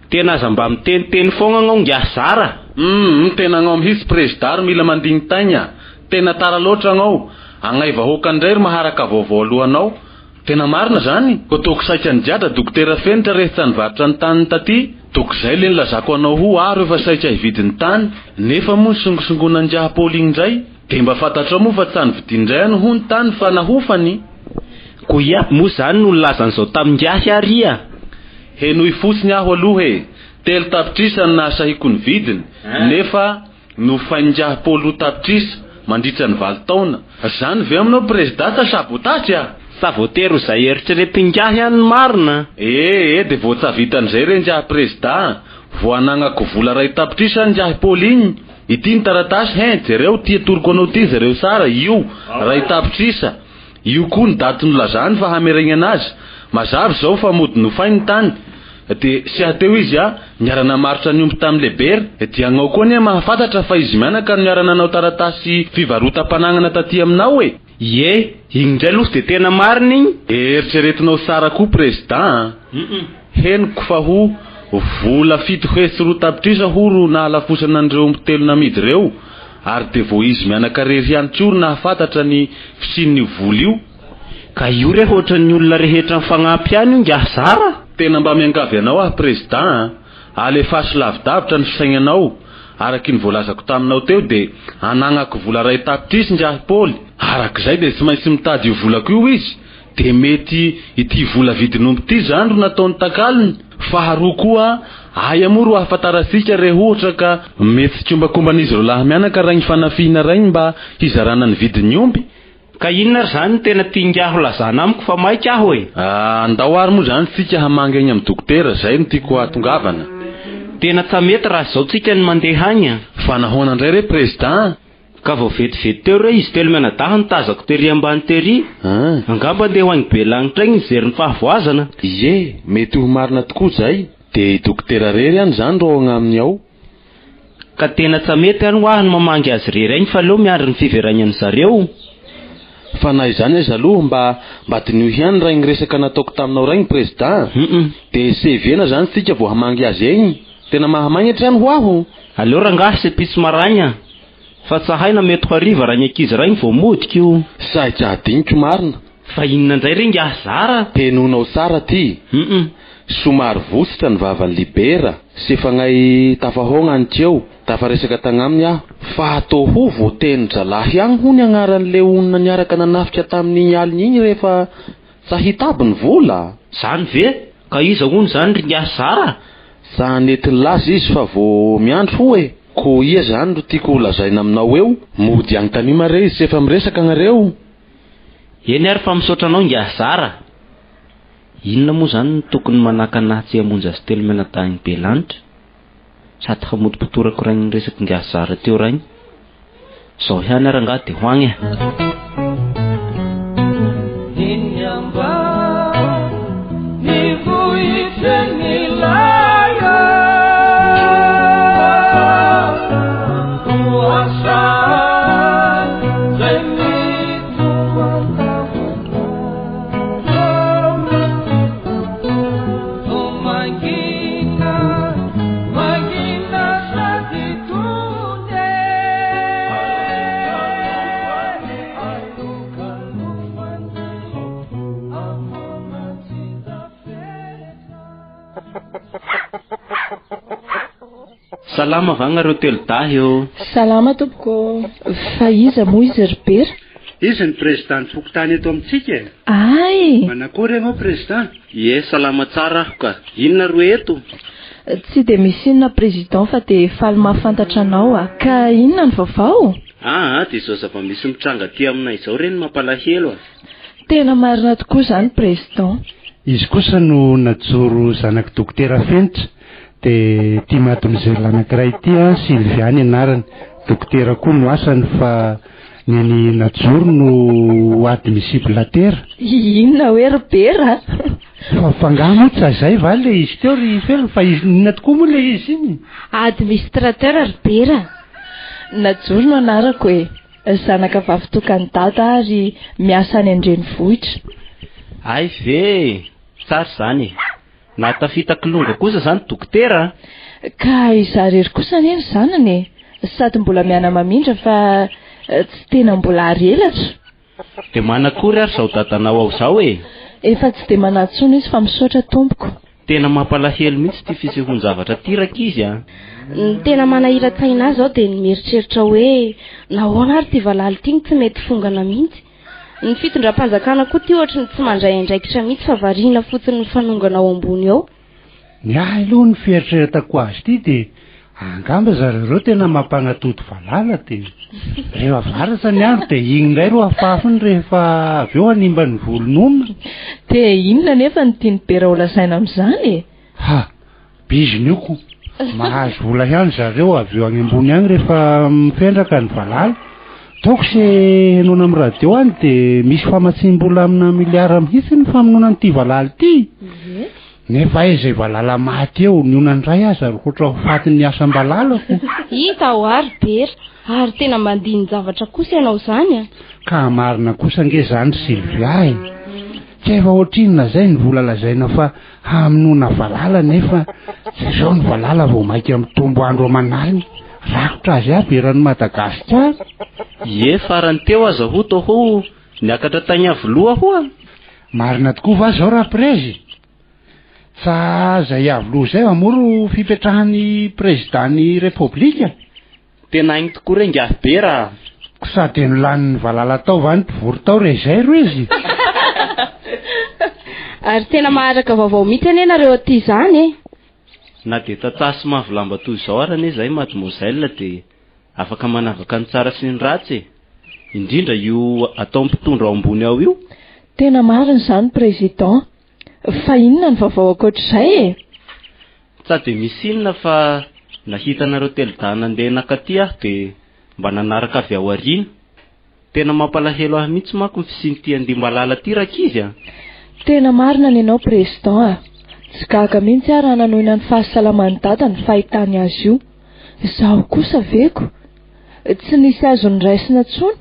Tena aza mba miteniteny foagna agnao ngiahy zara. Humm tena agnao mihitsy prezida ry mila mandignin-taigna. Tena tara loatra agnao. Agnay vahoaka ndray ry maharaka vaovao alohanao. Tena marina zany? Ko toko saika nigadra dokotera Fenitra rehefa nivarotra ny taniny taty, toko zay le nilazako anao ho aro efa saika hividy ny tany, nefa moa nisongosongona an'ingahy Paoly igny ndray, de mba fantatrao moa fa tsa nividiany ndray any hono tany fa nahofany. Ko ia aby moa zany no nilaza an'izao tamin'ingahy ary ia? Henoy fotsiny aho aloha e! 3 tapitrisa no nahasahiko ny vidiny, nefa Nofain'ingahy Paoly 2 tapitrisa mandritra ny 8 taona. Zany ve aminao prezida sa sabotage a? Sa voatery ho zay eritreretin'ingahy any ny marina? Ee, de vao tsa vitan'izay re ingahy prezida a! Vao anagnako vola 1 tapitrisa any ingahy Paoly igny. Ity ny taratasy hein, jereo ty atoroko anao ty, jereo tsara, io, 1 tapitrisa. Io koa ny daty nolazany fa hameregnana azy. Mazava izao fa mody nofainy ny tany. Dia sy hateo izy a, niara-namarotra ny omby tamin'i Lebera. Dia agnao koa anie mahafantatra fa izy mianaka no niara-nanao taratasy fivarotam-panagnana taty aminao e. Ie, igny ndray aloha dia tena marina igny. Eritreretinao tsara koa prezida a. Henoko fa ho vola 702 tapitrisa ho ro nahalafosana an'ireo omby telo namidy ireo, ary dia vao izy mianaka rery ihany koa ro nahafantatra ny fisian'io vola io. Ka io re hoatran'ny olona rehetra mifagnampy ihany io ngiahy zara. Tena mba miangavy anao aho prezida a! Alefaso lavidavitra ny fisainanao, araky ny voalazako taminao teo dia anagnako vola 1 tapitrisa ingahy Paoly, arak'izay dia tsy maintsy mitady io volako io izy, dia mety ity vola vidin'omby ity zany ro nataony takalony, faharoa koa aia moa ro ahafantarantsika re ohatra ka mety tsikombakomban'izy roa lahy mianaka raigny fanafihina raigny mba hizarana ny vidin'ny omby. Ka inona ary zany no tena tian'ingahy ho lazana amiko fa maika aho e? Ah, andao ary moa zany tsika hamangy egny amin'ny dokotera, zay no tiako hahatongavana. Tena tsa mety raha izao tsika no mandeha agny a. Fa nahoana indray re président? Ka vao vetivety teo re izy telo mianadahy no tazako tery ambany tery. Ah. Angamba andeha ho agny Belanitra agny nijery ny fahavoazana. Ie, mety ho marina tokoa zay. Dia i dokotera rery any zany ro agnaminy ao. Ka tena tsa mety any hoa ny mamangy azy rery agny fa aleo miandry ny fiveragnany zareo. Fa na izany aza aloha mba mba diniho ihany raigny resaka nataoko taminao raigny président. Dia sevena zany tsika vao hamangy azy egny. Tena mahamagnatra ihany ho'aho. Aleo rangahy sepitsy maraigna fa tsa hay na mety ho hariva raha ny ankizy raigny vao mody ko. Saika adinoko marina. Fa inona indray re ingahy zara? Henonao tsara ty. Somary vositra ny vavan'i Libera sy fagnay tafahaogna any teo, tafaresaka tagnaminy aho. Fa atao ho voatenin-dralahy agny hono agnaran'le olona niaraka nanafika tamin'igny alina igny rehefa tsa hitaby ny vola. Zany ve? Ka iza hono zany ry ingahy zara? Tsa nety nilaza izy fa vao miandry ho e. Ko ia zany ro tiako ho lazaina aminao eo? Mody agnontania mare izy tsy efa miresaka agnareo. Eny ary fa misaotra anao ingahy zara. Inona moa zany no tokony manakana ahy tsy hamonjy azy telo mianadahin'i Belanitra? Sady hamotopotorako raigny ny resak'i ingahy zara teo raigny. Zao ihany ary angaha dia ho agny e. Eny ambanivohitry ny laya Zay Mangina, mangina sady tony e. Alokalofany avoana tsy tafetra. Salama va nareo telo dahy ô? Salama tompoko ô. Fa iza moa izy ry Bera? Izy ny président ny fokontany eto amintsika e. Ay! Manakory ianao président? Ie, salama tsara aho ka. Inona ro eto? Tsy dia misy inona président fa dia faly mahafantatra anao aho. Ka inona ny vaovao? Aa, dia izao zava-misy mitranga aty aminay izao re no mampalahelo a. Tena marina tokoa izany président. Izy kosa no najoro zanak'i Dokotera Fenitra. Dia ity mademoiselle anankiray ity an, Sylvia ny anarany, dokotera koa no asany fa Ny an'i Najoro no admissible tera. Inona hoe ry Bera? Fa fa angaha moa tsy izay va ilay izy teo ry Felana fa izy inona tokoa moa ilay izy iny? Administrateur ry Bera. Najoro no anarako e. Zanaka vavy tokan'i Dada ary miasa any an-drenivohitra. Hay ve e! Tsara izany e! Nahatafita kilonga kosa izany dokotera a! Ka izaho irery kosa anie ny zanany e! Sady mbola miana-mamindra fa tsy tena mbola ary elatra. Dia manakory ary izao dadanao ao izao e? Efa tsy dia manahy intsony izy fa misaotra tompoko. Tena mampalahelo mihitsy ity fisehoan-javatra ity rankizy a! Ny tena manahiran-tsaina ahy izao dia ny mieritreritra hoe nahoana ary ity valala ity no tsy mety fongana mihitsy? Ny fitondram-panjakana koa ity ohatry ny tsy mandray andraikitra mihitsy fa variana fotsiny mifanongana ao ambony ao. Ny ahy aloha ny fieritreretako azy ity dia angamba zareo ireo tena mampanatody valala dia rehefa avaratra ny andro dia iny indray ro afafiny rehefa avy eo hanimba ny volon'olona. Dia inona anefa no tian'i Bera ho lazaina amin'izany e? Ha! Bizina io ko! Mahazo vola ihany zareo avy eo any ambony any rehefa mifendraka ny valala. Taoko se henoina amin'ny radio any dia misy famatsiam-bola amina miliara mihitsy ny famonoana an'ity valala ity. Nefa aiza izay valala maty eo, ny onany iray aza ry hoatra ho fatin'ny asam-balala ko. Hita hoa ry Bera, ary tena mandinin-javatra kosa ianao izany a! Ka marina kosa ange izany ry Sylvia e! Tsy hay fa ohatrinona izay ny vola lazaina fa hamonoana valala nefa jereo ny valala vao maika mitombo andro aman'alina, rakotra azy aby eran'i Madagasikara. Ie, farany teo aza ho toa ho niakatra tagny Iavoloha hoa. Marina tokoa va zao Raprezy? Tsa zay Iavoloha zay va moa ro fipetrahan'ny Président-n'ny Repoblika? Tena hainy tokoa re ingahy Bera a! Ko sa dia nolanin'ny valala tao va ny mpivory tao re izay ro izy? Ary tena maharaka vaovao mihitsy anie nareo aty izany e! Na dia tantsaha sy mavo lamba toy izao ary anie izahay mademoiselle dia afaka manavaka ny tsara sy ny ratsy e! Indrindra io atao mpitondra ao ambony ao io. Tena marina izany Président. Fa inona ny vaovao ankoatr'izay e? Tsa dia misy inona fa nahita anareo telodahy nandeha nakaty aho dia mba nanaraka avy ao aoriana. Tena mampalahelo ahy mihitsy manko ny fisian'ity andiam-balala ity rankizy a! Tena marina ny anao Président a! Tsy gaga mihitsy aho raha nanohina ny fahasalaman'i Dada ny fahitany azy io. Izaho kosa veko? Tsy nisy azo noraisina intsony.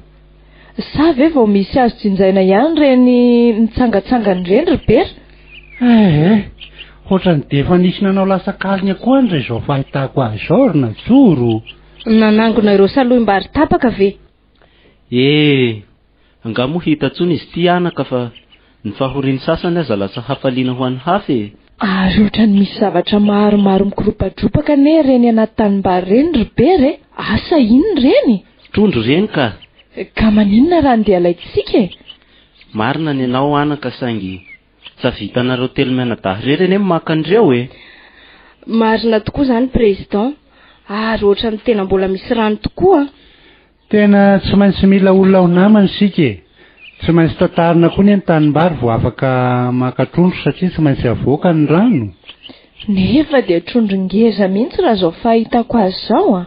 Sa ve vao misy azo jinjaina ihany ireny mitsangatsangana ireny ry Bera? Eh eh, ohatran'ny dia efa nisy nanao lasakalina koa any re izao fahitako azy izao ry Najoro. Nanangona ireo salohim-bary tapaka ve? Eh, angaha moa hita intsony izy ity anaka fa ny fahorian'ny sasany aza lasa hafaliana ho an'ny hafa e! Ary ohatran'ny misy zavatra maromaro mikoropadropaka anie ireny anaty tanimbary ireny ry Bera e! Asa inona ireny? Trondro ireny ka! Ka maninona raha andeha alaintsika e? Marina ny anao anaka saingy tsa vitanareo telo mianadahy irery anie ny maka an'ireo e! Marina tokoa izany Président, ary ohatran'ny tena mbola misy rano tokoa an! Tena tsy maintsy mila olona ho namana isika e! Tsy maintsy tantarina koa anie ny tanimbary vao afaka maka trondro satria tsy maintsy avoaka ny rano. Nefa dia trondro ngeza mihitsy raha izao fahitako azy izao an!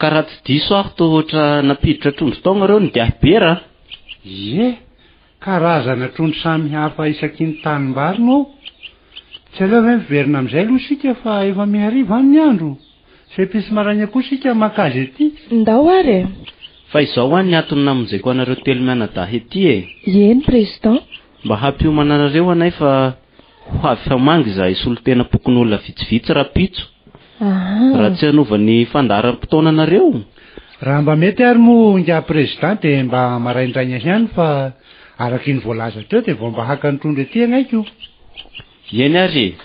Ka raha tsy diso aho toa ohatra nampiditra trondro tao nareo ny Gahy Bera a! Ie, karazana trondro samy hafa isaky ny tanimbary no ao. Tsy aleo ve miverina amin'izay aloha isika fa efa mihariva any ny andro? Sepisy maraina koa isika maka azy ety. Ndao ary e! Fa izao an ny antony namonjeko anareo telo mianadahy ety e! Eny Président. Mba hampiomana anareo anay fa ho avy hamangy izahay solontenam-pokonolona vitsivitsy rahampitso. Raha tsy hanova ny fandaharam-potoana anareo. Raha mba mety ary moa ingahy Président dia mba maraindraigna ihany fa araka iny voalaza teo dia vao mba haka ny trondro ety agnaiko. Eny ary e!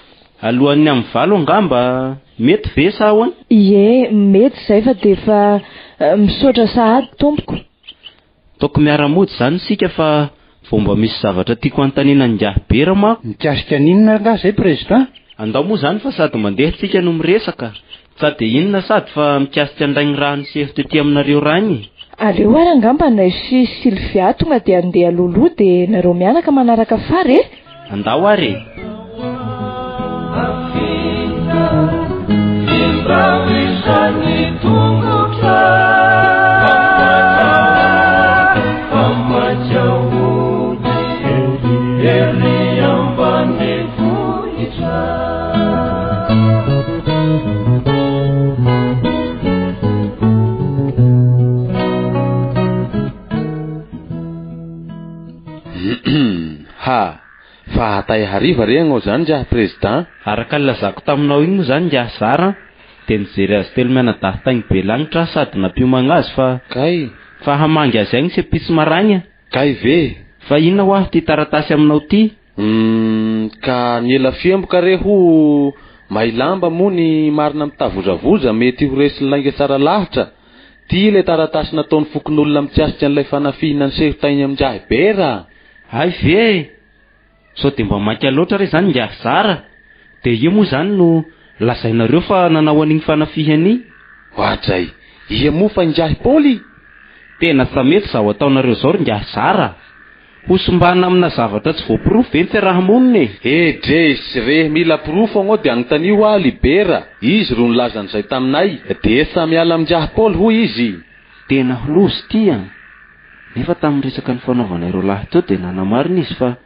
Alohan'ny amin'ny valo angamba mety ve sa ahoana? Ie, mety izay fa dia efa misaotra sahady tompoko. Ataoko miara-mody izany isika fa vao mba misy zavatra tiako hanontaniana an'ingahy Bera manko. Mikasika an'inona angaha izay Président? Andao moa izany fa sady mandeha tsika no miresaka. Tsa dia inona sady fa mikasika an'iraigny raha niseho tety aminareo raigny. Aleo ary angamba anay sy Sylvia tonga dia handeha alohaloha dia nareo mianaka manaraka afara e! Andao ary e! Ahatay hariva re agnao zany ngiahy Président? Araka ny lazako taminao igny moa zany ngiahy Zara an, dia nijery azy telo mianadahy tagny Belagnitra aho sady nampiomagna azy fa. Kay. Fa hamangy azy agny sepisy maraigna. Kay ve? Fa inona ho aho ty taratasy aminao ty? Humm ka ny ela fiemboka re ho may lamba moa ny marina mitavozavoza mety ho resin'ny lainga tsara lahatra. Ty ilay taratasy nataon'ny fokonolona mikasika an'ilay fanafihina niseho tainy amin'ingahy Bera. Hay ve e! Sao dia mba maika loatra re zany ingahy Zara? Dia io moa zany no lazainareo fa nanao an'igny fanafihana igny? Oadray! Ia moa fa ingahy Paoly? Tena tsy mety zao ataonareo zao ry ingahy Zara a! Ho simbana amina zavatra tsy voaporofo ve ny fiaraha-monina e? Edreys, re mila porofo agnao de agnotanio hoa Libera, izy ro nilaza an'izay taminay, de sa miala amin'ingahy Paoly hoy izy. Tena ho loza ity an! Nefa tamin'ny resaka nifanaovana ireo lahy teo dia nanamarina izy fa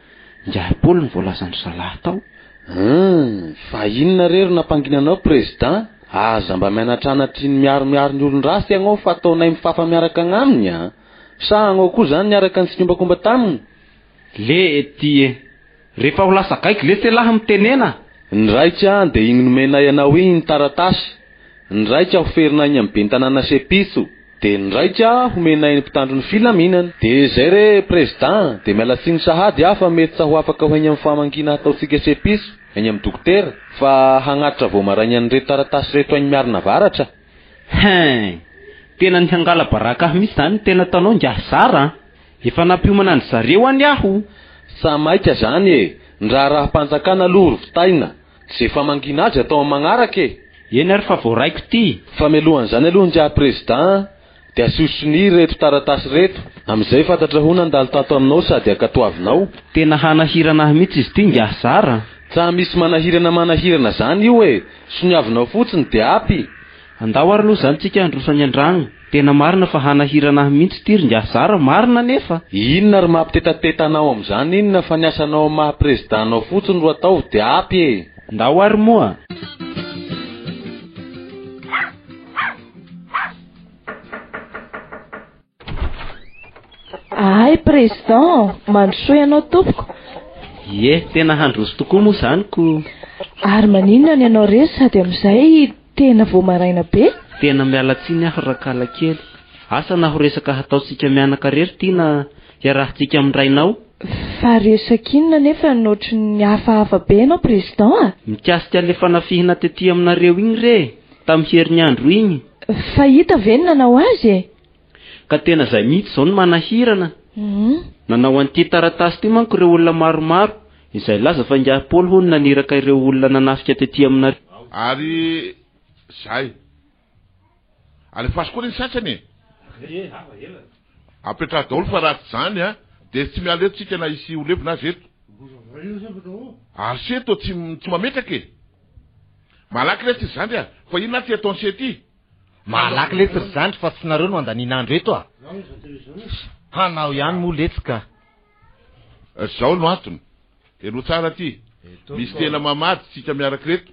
ingahy Paoly no voalazan-dry zalahy tao. Hum, fa inona re ro nampangina anao Président? Aza mba mianatranatry ny miaromiaro ny olon-dratsy agnao fa ataonay mifafa miaraka agnaminy an! Sa agnao koa zany niaraka nitsikombakomba taminy? Le ty e! Rehefa ho lasa gaigy letsy elah mitenena! Ny raika dia igny nomenay anao igny ny taratasy, ny raika ho ferina agny amin'ny ben'ny tanàna Sepitso, dia ny raika homenay ny mpitandro ny filaminana. Dia zay re Président, dia miala tsiny sahady aho fa mety tsa ho afaka ho egny amin'ny famangiana hataontsika Sepitso, egny amin'ny dokotera, fa hagnatitra vao maraigna an'ireto taratasy reto agny Miarinavaratra. Hein! Tena ny hangala baraka ahy mihitsy zany no tena ataonao ingahy Zara an! Efa nampiomana an-dry zareo anie aho! Sa maika zany e! Ny raharaham-panjakana aloha ro vitaina, ze famangiana azy atao amin'ny magnaraka e! Eny ary fa voaraiko ity! Fa mialohan'izany aloha ingahy Prezida an, dia asio sonia ireto taratasy ireto, amin'izay fantatra ho nandalo tato aminao sady ankatoavinao. Tena hanahirana ahy mihitsy izy ity ingahy Zara an! Tsa misy manahirana manahirana zany io e! Soniavinao fotsiny dia apy. Andao ary aloha izany tsika handroso any an-dragno. Tena marina fa hanahirana ahy mihitsy ity ry ingahy Zara, marina anefa. Inona ry mampitetateta anao amin'izany inona fa ny asanao amin'ny maha président anao fotsiny ro ataovy dia apy e! Ndao ary moa. Ay président, mandrosoa ianao tompoko. Ie, tena handroso tokoa moa izany ko. Ary maninona ny anao rery sady amin'izay tena vao maraina be? Tena miala tsiny aho rakala kely. Asa na ho resaka hataontsika mianaka rery ity na hiarahantsika amin'ny rainao? Fa resaka inona nefa no ohatry ny hafahafa be ianao président a? Mikasika an'ilay fanafihina tety aminareo iny re, tamin'ny herinandro iny. Fa hita ve ny nanao azy e? Ka tena izay mihitsy izao no manahirana. Nanao an'ity taratasy ity manko ireo olona maromaro, izay nilaza fa ingahy Paoly hono naniraka ireo olona nanafika tety aminareo. Ary zay. Alefaso koa re ny sasany e! Apetraho daholo fa raha tsy izany a, dia tsy miala eto tsika na hisy ho levona aza eto. Ary se toa tsy tsy mametraka e! Malaky letsy ry zandry a! Fa inona ary ty ataon'i se ty? Malaky letsy ry zandry fa tsy nareo no andaniana andro eto a! Hanao ihany moa letsy ka! Zao no antony. Henoy tsara ty. Misy tena mamady tsika miaraka ireto.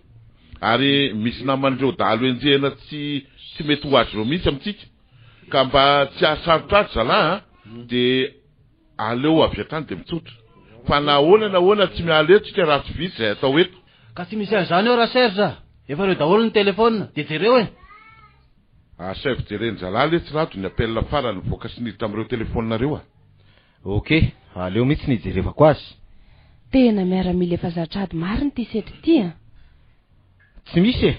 Ary misy naman'ireo dahalo enjehina tsy tsy mety ho azy ireo mihitsy amintsika. Ka mba tsy hahasarotra azy zalahy a, dia aleo avy hatrany dia mitsotra. Fa na ahoana na ahoana tsy miala eto tsika raha tsy vita izay atao eto. Ka tsy misy an'izany eo Ra-Serge a! Efa ireo daholo ny téléphone, dia jereo e! Asaivo jeren-jalahy letsy Rado ny appel farany nivoaka sy niditra amin'ireo téléphone ireo a! Ok, aleo mihitsy ny hijerevako azy. Tena miaramila efa zatra ady marina ity setra ity an! Tsy misy e!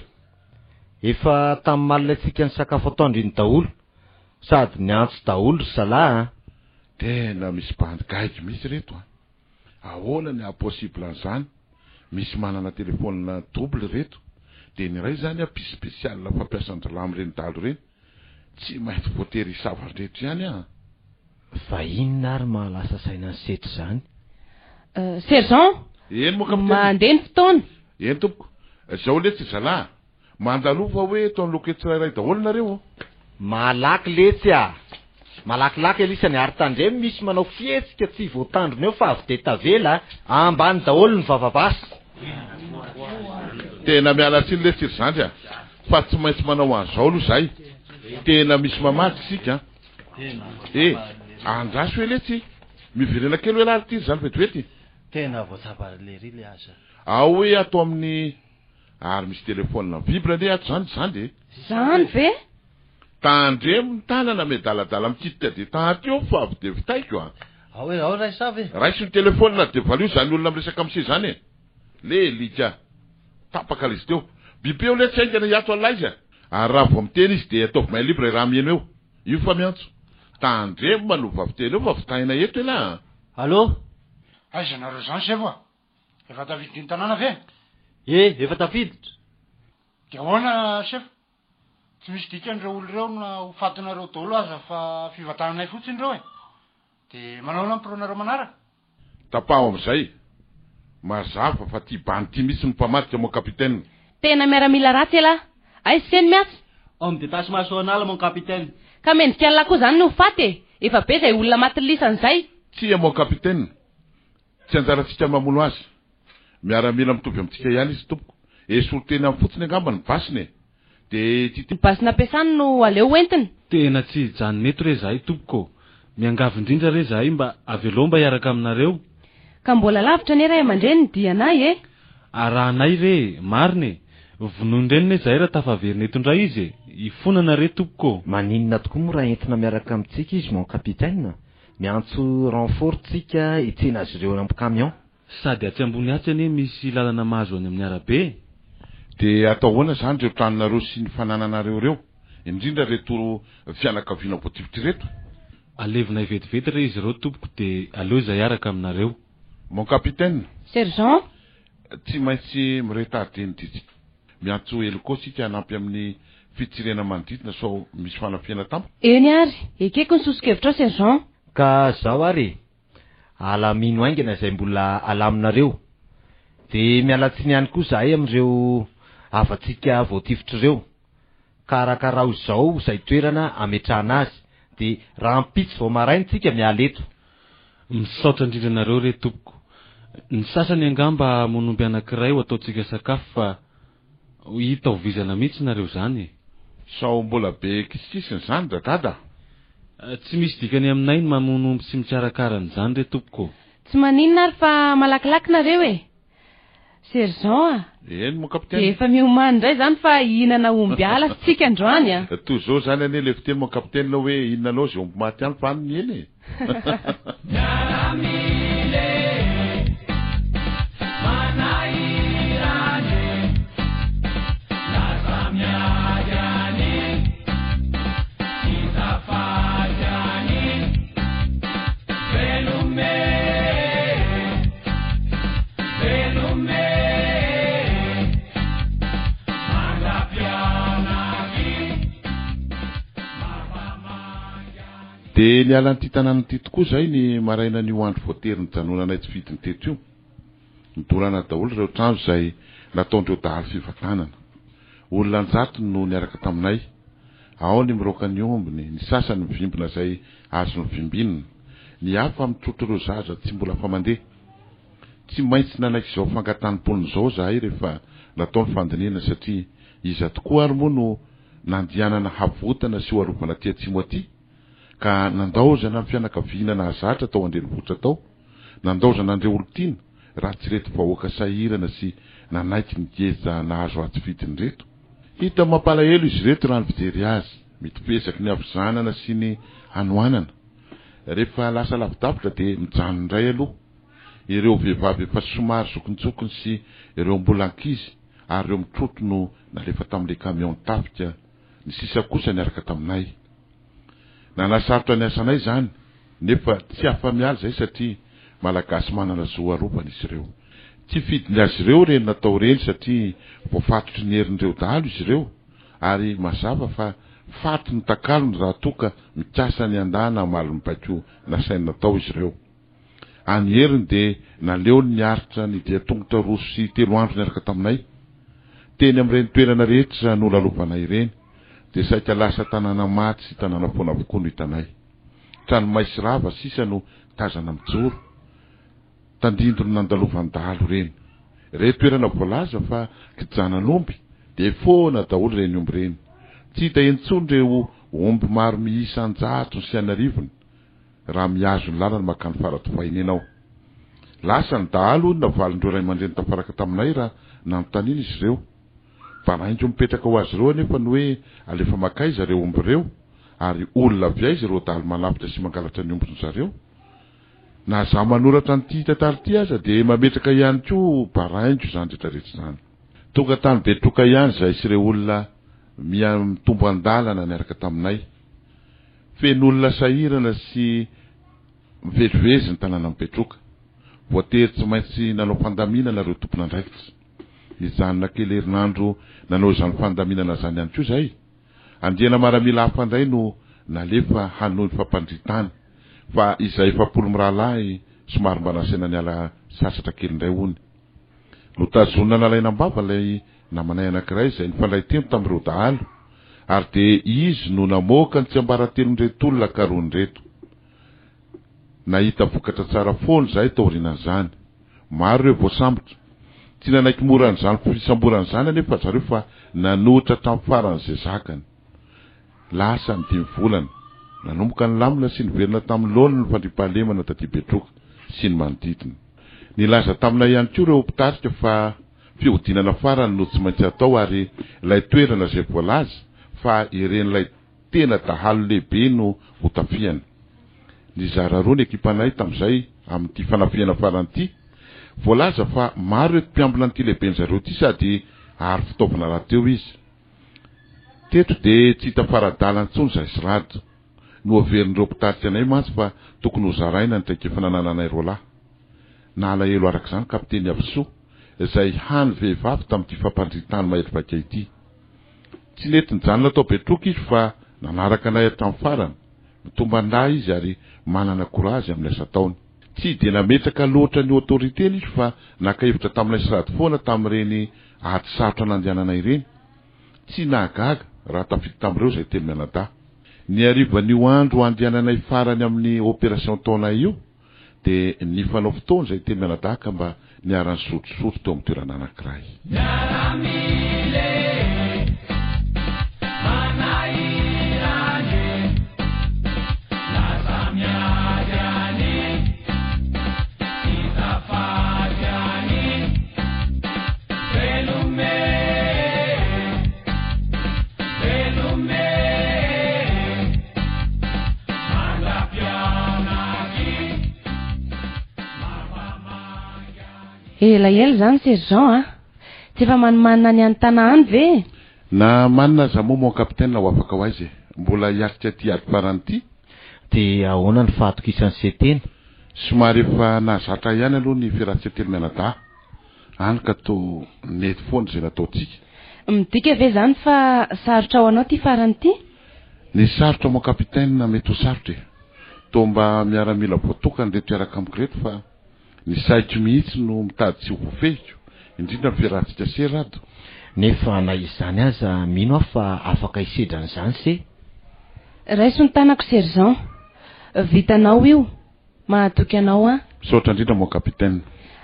Efa tamin'ny malina antsika nisakafo atoandro iny daholo, sady niantso daholo ry zalahy an! Tena misy bandy gaigy mihitsy reto an! Ahoana ny haha possible an'izany? Misy manana téléphone double reto, dia ny iray izany puce spéciale fampiasan-dralahy amin'ireny dahalo ireny, tsy maintsy voatery hisava an'ireto ihany an! Fa inona ary maha lasa saina an'i Setra izany? Sergent! Eny moa kapiteny. Mandeha ny fotoana. Eny tompoko. Zao letsy ry zalahy a! Mandalova hoe eto anoloako eto tsirairay daholo nareo ô! Malaky letsy a! Malakilaky alisany ary tandremo misy manao fihetsika tsy voatandrina eo fa avy dia tavela a! Ambany daholo ny vavabasy. Tena miala tsiny letsy ry zandry a! Fa tsy maintsy manao an'izao aloha zahay. Tena misy mamaky isika an! Eh! Andraso hoe letsy! Miverena kely hoe lahy ry ty ry zandry vetivety. Tena voatsapa lery le aza. Ao hoe ato amin'ny ary misy telephone vibre anie ato zany zandry e. Zany ve? Tandremo ny tanana miadaladala mikitika de taty eo fa avy de vitaiko a. Ao e, ao raiso avy e. Raiso ny telephone de valio zany olona miresaka amse zany e. Le lika. Tapaka le izy teo. Bipeo letsy haingana hiato an'ilay izy a. Ary raha vao miteny izy de ataovy main libre raha miheno eo. Io fa miantso. Tandremo manova fiteny eo fa vitaina eto elah a. Allô? Aiza nareo zany sefo a? Efa tafiditra ny tanàna ve? Ye, efa tafiditra. De ahoana sefo? Tsy misy dikany ireo olona ireo na ho fatinareo daholo aza fa fivantananay fotsiny ireo e! De manao ahoana ny pro-nareo manaraka? Tapaho amin'izay. Mazava fa ty bandy ty mihitsy no mpamadika mon capitaine. Tena miaramila ratsy elah. Aiza se ny miasa? Ao amin'ny détachement Soanala mon capitaine. Ka mendrika an'lah koa zany ny ho faty e! Efa be zay olona maty lisany zay. Tsia mon capitaine. Tsy anjarantsika ny mamono azy. Miaramila mitovy amintsika ihany izy tompoko. Esory teny aminy fotsiny angamba ny basiny e! Dia ity. Ny basy nampiasany no aleo ho entiny. Tena tsy hijanona eto re zahay tompoko ô! Miangavy indrindra re zahay mba avelao mba hiaraka aminareo. Ka mbola lavitra anie ray aman-dreny ny dianay e! Arahanay re e! Marina e! Vonoin-dreny ne zahay raha tafaverina eto indray izy e! Hifonana re tompoko ô! Maninona tokoa moa raha entina miaraka amintsika izy mon capitaine? Miantso renfort tsika hitsena azy ireo any am camion. Sady atsy ambony atsy anie misy lalana mahazo any amin'ny arabe e! Dia atao ahoana izany ireo tranonareo sy ny fanananareo ireo? Indrindra ireto fianakaviana voatifitra ireto? Alevinay vetivety re izy ireo tompoko dia aleo izay hiaraka aminareo. Mon capitaine! Sergent! Tsy maintsy mi-retarder ny diantsika. Miantso hélico isika hanampy amin'ny fitsirihana manodidina sao misy fanafihana tampoka. Eny ary, ekeko ny soso-kevitrao sergent. Ka zao ary e! Alamino haingana izay mbola alaminareo. Dia miala tsiny ihany koa izahay amin'ireo havantsika voatifitra ireo. Karakarao izao izay toerana hametrahana azy. Dia rahampitso vao maraina tsika miala eto. Misaotra indrindra anareo re tompoko. Ny sasany angamba hamono omby anankiray ho ataontsika sakafo fa hita ho vizana mihitsy nareo izany e. Sao mbola be kisikisiny izany Radada a? Tsy misy dikany aminay ny mamono omby sy mikarakara an'izany re tompoko ô. Tsy maninona ary fa malakilaky nareo e! Sergent a! Eny mon capitaine. Dia efa miomana indray izany fa hihinana omby ala isika androany a! Toy izao izany anie ilay fiteny mon capitaine hoe hihinanao izay omby maty any fa any ny hena e! Miaramila e, manahirana e, lasa miady any, tsy tafaty any, veloma e. Veloma e, mandra-pianavy, mampamangy any. Dia niala an'ity tanàna ity tokoa izahay ny marainan'io andro voatery nijanonanay tsy fidiny teto io. Nodorana daholo ireo trano izay nataon'ireo dahalo fivantanana. Olona an-jatony no niaraka taminay. Ao ny miraoka ny ombiny, ny sasany mivimbina izay azony vimbinina. Ny hafa mitrotro ireo zaza tsy mbola afa-mandeha. Tsy maintsy nanaiky izao fangatahan'ny mponina izao izahay rehefa natao ny fandinihana satria iza tokoa ary moa no nandianana havotana sy ho arovana aty atsimo aty ka nandaozana ny fianakaviana nahazatra tao an-drenivohitra tao, nandaozana an'ireo olon-tiana raha tsy ireto vahoaka sahirana sy nanaiky ny geja nahazo atsy fidiny ireto. Hita mampalahelo izy ireto raha ny fijery azy, mitopesaky ny havizanana sy ny hanoanana. Rehefa lasa lavidavitra dia mijanona indray aloha. Ireo vehivavy efa somary zokinjokiny sy ireo mbola ankizy ary ireo mitrotro no nalefa tamin'ilay camion tafika, ny sisa kosa niaraka taminay. Nanasarotra ny asanay izany nefa tsy afa-miala izay satria Malagasy manana zo arovana izy ireo. Tsy fidiny azy ireo ireny natao ireny satria voafatotry ny herin'ireo dahalo izy ireo ary mazava fa faty no takalony raha toa ka mikasa ny handà na hamaly ny baiko nasainy natao izy ireo. Any heriny dia naleony niaritra ny dian-tongotra 2 sy 3 andro niaraka taminay. Teny amin'ireny toerana rehetra nolalovana ireny dia saika lasa tanàna maty sy tanàna foana avokoa no hitanay. Trano may sy rava sisa no tazana mijoro, tandindon'ny nandalovan'ny dahalo ireny. Ireny toerana voalaza fa kijanan'omby dia foana daholo ireny omby ireny. Tsy hita intsony ireo omby maro miisa an-jatony sy an'arivony raha mihazo ny lalana mankany Faradofay iny ianao. Lasa ny dahalo hoy ny navalin'ireo ray aman-dreny tafaraka taminay raha nanontaniana izy ireo. Baraingo mipetraka ho azy ireo anefa ny hoe alefa makaiza ireo omby ireo ary olona avy aiza ireo dahalo manafika sy mangalatra ny ombin-dry zareo. Na izaho manoratra an'ity tantara ity aza dia mametraka ihany koa baraingo izany rehetra rehetra izany. Tonga tany Betroka ihany izahay sy ireo olona miha mitombo an-dalana niaraka taminay. Feno olona sahirana sy mivezivezy ny tanànan'i Betroka. Voatery tsy maintsy nanao fandaminana ireo tompon'andraikitra. Nijanona kely herinandro nanao izany fandaminana izany ihany koa izahay. Andiana maramila hafa indray no nalefa hanohy ny fampandrian-tany, fa izay 40 mirahalahy somary mba nasaina niala sasatra kely indray hono. Notazonina nalaina am-bava ilay namanay anankiray izay nifandray teny tamin'ireo dahalo, ary dia izy no namoaka ny tsiambaratelon'ireto olona karohina ireto. Nahita vokatra tsara foana izahay taorianan'izany. Maro ireo voasambotra. Tsy nanaiky mora an'izany fisamborana izany anefa zareo fa nanohitra hatramin'ny faran'izay zakany. Lasa ny dimy volana. Nanomboka nilamina sy niverina tamin'ny laoniny ny fandriampahalemana taty Betroka sy ny manodidina. Nilaza taminay ihany koa ireo mpitarika fa fihodinana farany no tsy maintsy atao ary ilay toerana izay voalaza fa iren'ilay tena dahalo lehibe no hotafihana. Nizara roa ny ekipanay tamin'izay amin'ity fanafihana farany ity. Voalaza fa maro ireto mpiambina an'ity lehiben-dry zareo ity sady ary fitaovana rahateo izy. Teto dia tsy hita fara-dala intsony izahay sy Rado. Noheverin'ireo mpitarika anay mantsy fa tokony hozaraina ny traikefa nanananay roalahy. Nalahelo araka izany Kapiteny Avisoa, izay hany vehivavy tamin'ity fampandrian-tany mahery vaika ity. Tsy nety nijanona tao Betroka izy fa nanaraka anay hatramin'ny farany. Mitomban-dahy izy ary manana courage amin'ny asa ataony. Tsy dia nametraka loatra ny autorité-ny izy fa naka hevitra taminay sady foana tamin'ireny ady sarotra nandehanana ireny. Tsy nahagaga raha tafiditra tamin'ireo izay telo mianadahy. Ny harivan'io andro handehananay farany amin'ny opération taonay io dia nifanao fotoana izay telo mianadahy ka mba niara-nisotrosotro teo amin'ny toerana anankiray. Miaramila e, manahirana e, lasa miady any, tsy hita faty any, veloma e, veloma e, mandra-pianak'i. Ela ela izany sergent a! Tsy efa manimanina any any Tana any ve e? Na manina aza moa mon capitaine ho afaka ho aiza e? Mbola hiatrika ity ady farany ity? Dia ahoana ny fahatokisan'i Setena? Somary efa nahazatra ahy ihany aloha ny fiarahan-tsetelo mianadahy, hany ka toa nety foana izay nataontsika. Midika ve izany fa sarotra ho anao ity farany ity? Ny sarotra mon capitaine mety ho sarotra e! Toa mba miaramila voatokana ireto hiaraka amiko ireto fa ny saiko mihitsy no mitady tsy ho voafehiko, indrindra ny fiarahantsika se Rado. Nefa na izany aza mino aho fa afaka hisedra an'izany se. Raiso ny tanako sergent. Vitanao io. Mahatoky anao aho. Misaotra indrindra mon capitaine.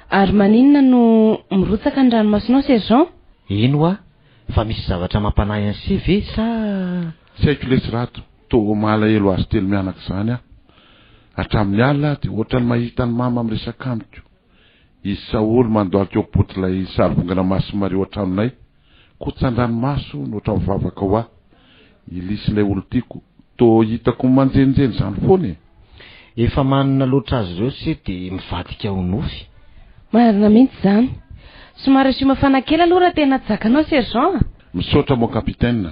Ary maninona no mirotsaka ny ranomasonao sergent? Eny hoa, fa misy zavatra mampanahy an'i se ve sa. Tsy haiko lesy Rado, toa malahelo azy telo mianaka izany aho. Hatramin'ny alina aho dia ohatran'ny mahita an'i mama miresaka amiko. Izy Saholy mandohalika eo am-pototr'ilay sarivongana masin'i Maria ao an-tranonay. Kotsan-dranomaso no ohatran'ny mivavaka ho ahy. I Lisy ilay olon-tiako. Toa hitako manjenjeny izany foana e! Efa manina loatra azy ireo se dia mivadika ho nofy. Marina mihitsy izany. Somary asio mafana kely aloha raha tena tsy zakanao sergent a! Misaotra mon capitaine.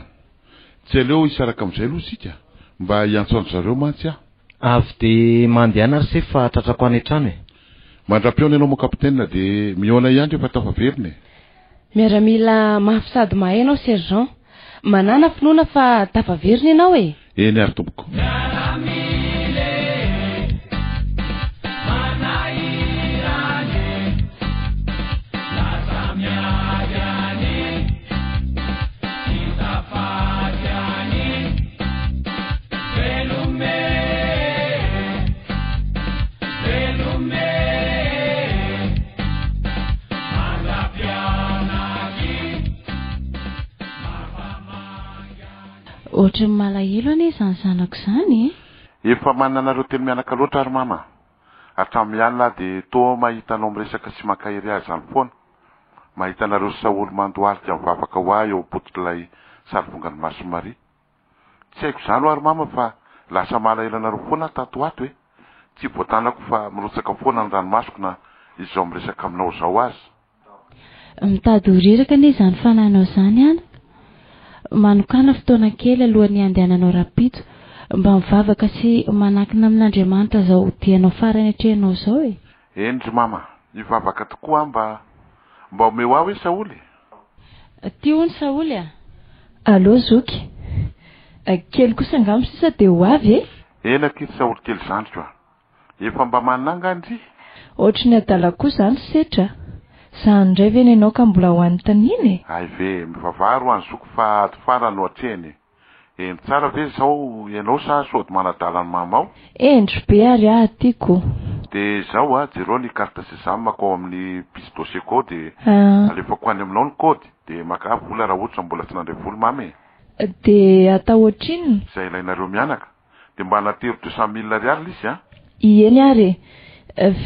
Tsy aleo hisaraka amin'izay aloha isika? Mba hiantso an-dry zareo mantsy aho. Avy dia mandehana ry se fa tratrako any an-trano e! Mandra-pihaona ianao mon capitaine dia mihaona ihany rehefa tafaverina e! Miaramila mafy sady mahay ianao sergent. Manàna finoana fa tafaverina ianao e! Eny ary tompoko. Miaramila e, manahirana e, lasa miady any, tsy hita faty any, veloma e, veloma e, mandra-pianak'i. Ohatran'ny malahelo anie izany zanako izany e! Efa manana anareo telo mianaka loatra ary mama. Hatramin'ny alina aho dia toa mahita anao miresaka sy mankahery ahy izany foana. Mahita anareo sy Saholy mandohalika mivavaka ho ahy eo am-pototr'ilay sarivongan'i Masin'i Maria. Tsy haiko izany ho'a ry mama fa lasa malahelo anareo foana aho tato ho ato e! Tsy voatanako fa mirotsaka foana ny ranomasoko na izao miresaka aminao izao aza. Mitady ho reraka anie izany fanahinao izany anaka. Manokàna fotoana kely alohan'ny handehananao rahampitso mba mivavaka sy manankina amin'Andriamanitra izao dianao farany atrehinao izao e! Eny ry mama, hivavaka tokoa aho mba mba omeo ahy hoe Saholy e! Ty hono Saholy a! Allô zoky! Kely kosa angamba sisa dia ho avy e! Eny akia ry Saholy kely zandriko a! Efa mba manana angaha ndry? Ohatry ny adala koa zany setra a! Zany indray ve nenao ka mbola ho anontaniana e? Hay ve, mivavaha ro any zoky fa ady farany no atrehiny e! Hendry tsara ve zao ianao sa sody manadala ny mama ao? Hendry be ary aho tiako. De zao a, jereo ny carte sesame ko ao amin'ny piste dossier ko ao de alefako any aminao ny code de makà vola raha ohatra mbola tsy nandray vola mama e! De atao ohatrinona? Izay ilainareo mianaka. De mba anatero 200 mille ariary lisy a! Ieny ary e!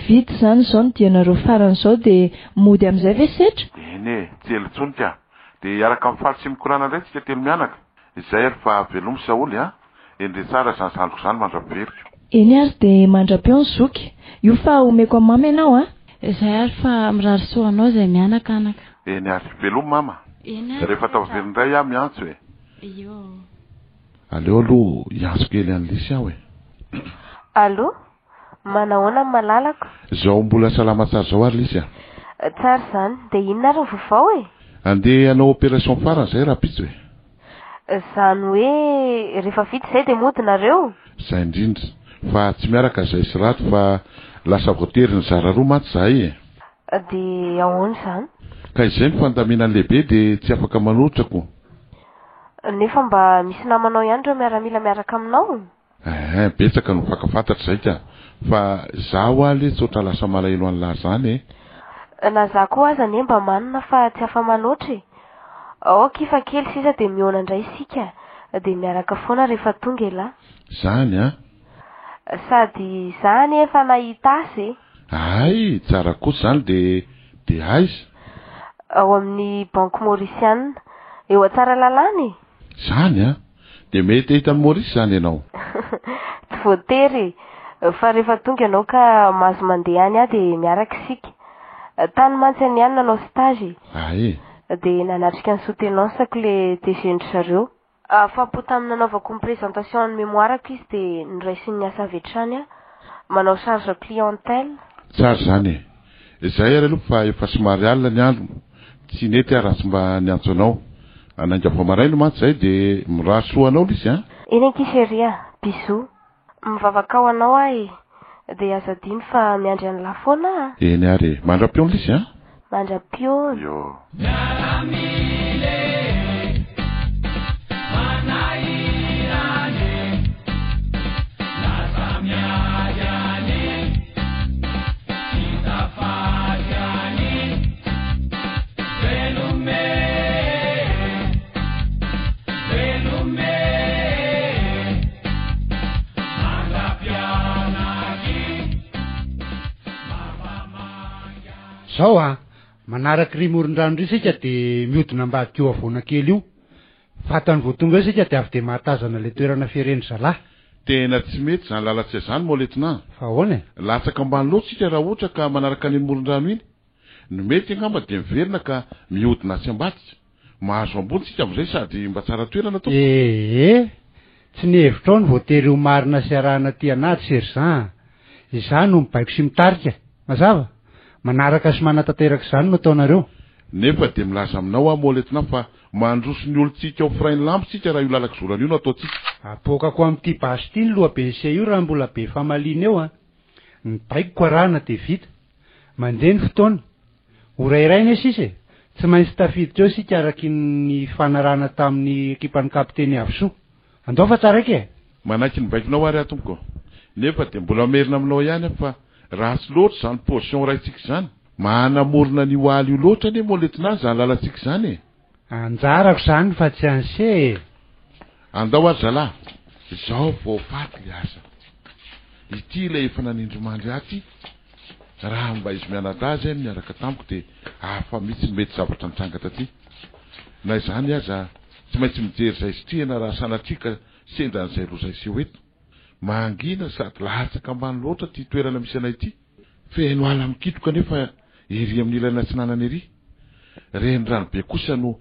Vita izany izao ny dianareo farany izao dia mody amin'izay ve setra? Eny e! Tsy ela intsony ka! Dia hiaraka mifaly sy mikorana indray tsika telo mianaka! Izay ary fa velomy Saholy a! Endre tsara izany zandriko izany mandra-piveriko. Eny ary dia mandra-peo ny zoky. Io fa omeko an'i mama ianao a! Izay ary fa mirary soa anao izay mianaka anaka. Eny ary. Velomy mama. Eny ary Rehefa setra. tafaverina indray aho miantso e! Io. Aleo aloha hiantso kely an'i Lisy aho e! Allô? Manahoana ny malalako? Zao mbola salama tsara zao ary Lisy a! Tsara izany. Dia inona ary ny vaovao e? Andeha hanao opération farany izay rahampitso e! Izany hoe rehefa vita izay dia mody nareo? Izay indrindra. Fa tsy miaraka izay sy Rado fa lasa voatery nizara roa mantsy izahay e! Dia ahoana izany? Ka izay ny fandaminan'ny lehibe dia tsy afaka manolotra ko! Nefa mba misy namanao ihany ireo miaramila miaraka aminao? Eeh, betsaka no mifankafantatra izay ka! Fa za hoa letsy otra lasa malahelo an'lah zany e! Na za koa aza anie mba manina fa tsy afa-manoatra e! Ok fa kely sisa dia mihaona indray isika dia miaraka foana rehefa tonga elah. Zany an! Sady za anie efa nahita azy e! Hay! Tsara kosa izany dia dia aiza? Ao amin'ny banky maorisiana. Eo Antsaralalàna e! Zany an! Dia mety hahita an'i Maurice izany ianao? Tsy voatery e! Fa rehefa tonga ianao ka mahazo mandeha any aho dia miaraka isika. Tany mantsy anie aho no nanao stage e! Hay e! Dia nanatrika ny soutenance-ko ilay DG-ndry zareo. Afapo tamin'ny nanaovako ny présentation ny mémoire-ko izy dia noraisiny niasa avy hatrany aho. Manao charge clientèle. Tsara izany e! Izay ary aloha fa efa somary alina ny andro, tsy nety aho raha tsy mba niantso anao. Hanainga vao maraina mantsy izay dia mirary soa anao Lisy a! Eny ankia chérie a! Bisous! Mivavaka ho anao aho e! Dia aza adino fa miandry an'lah foana aho a! Eny ary e! Mandra-pihaona Lisy a! Mandra-pihaona! Yo! Miaramila e, manahirana e, lasa miady any, tsy tafaty any, veloma e, veloma e. Zao a! Manaraka iry moron-drano iry isika dia mihodina ambadika io havoana kely io. Vatany vao tonga eo isika dia avy dia mahatazana ilay toerana fieren-dry zalahy. Tena tsy mety izany lalantsika izany moa Lieutenant. Fa ahoana e? Latsaka ambany loatra isika raha ohatra ka manaraka an'iny moron-drano iny. Ny mety angamba dia miverina ka mihodina atsy ambadika. Mahazo ambony tsika amin'izay sady mba tsara toerana tompoko. Ee, tsy ny hevitrao no voatery ho marina sy arahana aty an'ady Sergent a! Izaho no mibaiko sy mitarika. Mazava? Manaraka sy manatanteraka izany no ataonareo. Nefa dia milaza aminao aho moa Lieutenant fa mandroso ny olontsika ao frein lambo tsika raha io lalan-kizorana io no ataontsika. Apoakako amin'ity basy ity ny lohaben'ise io raha mbola be famaliana eo a! Ny baikoko arahana dia vita. Mandeha ny fotoana. Ora iray anie sisa e! Tsy maintsy tafiditra eo isika araky ny nifanarahana tamin'ny ekipan'ny kapiteny Avosoa. Andao fa taraiky e! Manaiky ny baikonao ary aho tompoko. Nefa dia mbola merina aminao ihany aho fa ratsy loatra izany position raintsika izany. Manamorona an'io ala io loatra anie moa lieutenant izany lalantsika izany e! Anjarako izany fa tsy an'se e! Andao ary zalahy! Izao vao faty le asa. Ity ilay efa nanindrimandry ahy ity. Raha mba izy mianadahy izay no niaraka tamiko dia hafa mihitsy ny mety zavatra nitranga taty. Na izany aza, tsy maintsy mijery izay sitrihana raha sanatria ka sendra an'izay loza hiseho eto. Mangina sady latsaka ambany loatra ity toerana misy anay ity. Feno ala mikitroka anefa ery amin'ny ilany atsinanana ery. Renirano be kosa no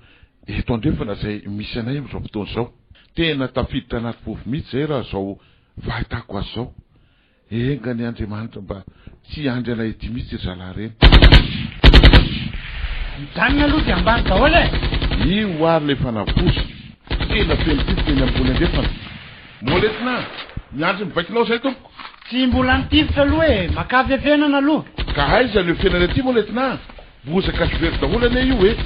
eto andrefana izay misy anay amin'izao fotoana izao. Tena tafiditra anaty vovo mihitsy izay raha izao fahitako azy izao. Enga anie Andriamanitra mba tsy hiandry anay ety mihitsy ry zalahy ireny. Mijanona aloha dia ambany daholo e! Io ary ilay fanavoza. Tena feno tifitra eny ambony andrefana. Mon lieutenant, miandry ny baikonao izay tompoko. Tsy mbola nitifitra aloha e, makà fiafenana aloha. Ka aiza no iafenana ety mon lieutenant? Bozaka sy very daholo anie io e!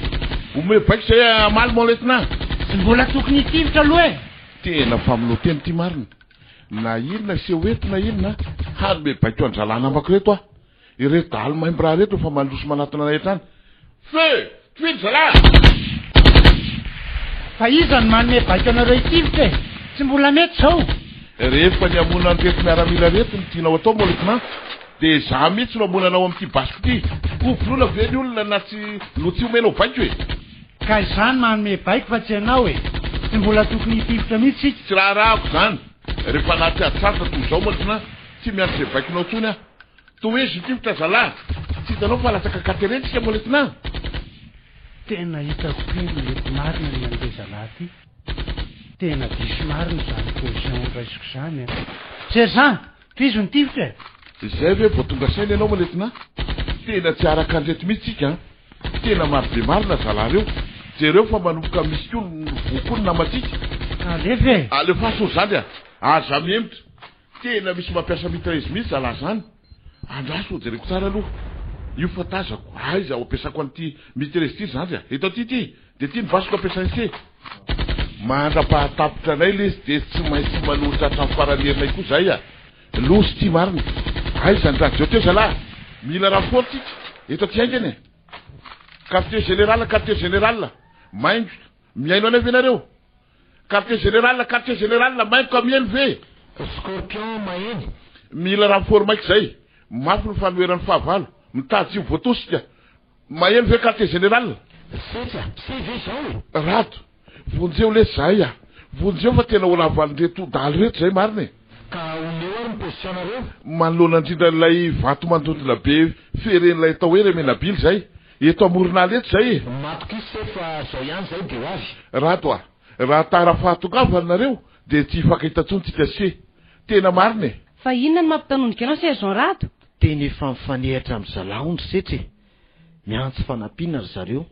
Omeo baiko izay hamaly mon lieutenant. Tsy mbola tokony hitifitra aloha e! Tena famonoan-tena ity marina. Na inona aseho eto na inona, hanome baiko an-drahalahy namako ireto aho. Ireto dahalo maimbo raha ireto efa mandroso manatona anay hatrany. Feu! Tifiro zalahy! Fa iza no manome baiko anareo hitifitra e? Tsy mbola mety izao. Rehefa ny hamono an'ireto miaramila ireto no tianao atao mon lieutenant, dia izaho mihitsy no hamono anao amin'ity basiko ity. Ho vonoina ve ny olona na tsy no tsy omenao baiko e? Ka izaho no manome baiko fa tsy ianao e! Tsy mbola tokony hitifitra mihitsy isika. Tsy raharahako izany. Rehefa anaty ady sarotra toy izao mon lieutenant, tsy miandry izay baikonao intsony aho. Tohizo ny tifitra zalahy! Tsy hitanao fa latsaka katerena isika mon lieutenant? Tena hitako hoe mety marina ny an'le zalahy ty. Tena diso marina izany position raisiko izany an. Sergent! Tohizo ny tifitra e! Izay ve vao tonga saina ianao mon lieutenant? Tena tsy araka an'ireto mihitsy isika an! Tena maro be marina zalahy reo! Jereo fa manomboka misy koa ny voa koa ny namantsika! Alefa e! Alefaso ry zandry a! Aza mihemotra! Tena misy mampiasa mitrailleuse mihitsy zalahy zany. Andraso ho jereko tsara aloha. Io fa tazako. Aiza ho ampiasako an'ity mitrailleuse ity ry zandry a. Eto aty ity. Dia ity ny basiko ampiasain'i se. Mandra-pahatapitra anay lesy dia tsy maintsy manohitra hatramin'ny faran'ny herinay koa zahay a. Loza ity marina. Aiza ny radio teo zalahy? Mila renfort tsika. Eto aty haingana e. Quartier général, quartier général. Maingoka. Mihaino anay ve nareo? Quartier général, quartier général, maingoka mihaino ve? Scorpion maheno. Mila renfort maika izay. Mafy ny fanoheran'ny fahavalo. Mitady tsy ho voatosika. Maheno ve quartier général? Setra, se ve zao e? Rado, vonjeo lesy zahay a! Vonjeo fa tena ho ravan'ireto dahalo ireto zay marina e! Ka omeo ary ny position nareo. Manoloana indrindra ilay vato mandondona be feren'ilay atao hoe Remenabila izay. Eto amoron'ala eto izay e! Matokisa se fa zao ihany zay de ho avy. Rado a! Raha tara fahatongavana nareo dia tsy hifankahita intsony tsika se! Tena marina e! Fa inona no mampitanondrika anao Sergent Rado? Tena efa mifanehatra amin'ny zalahy hono ry Setra e! Miantso fanampiana ry zareo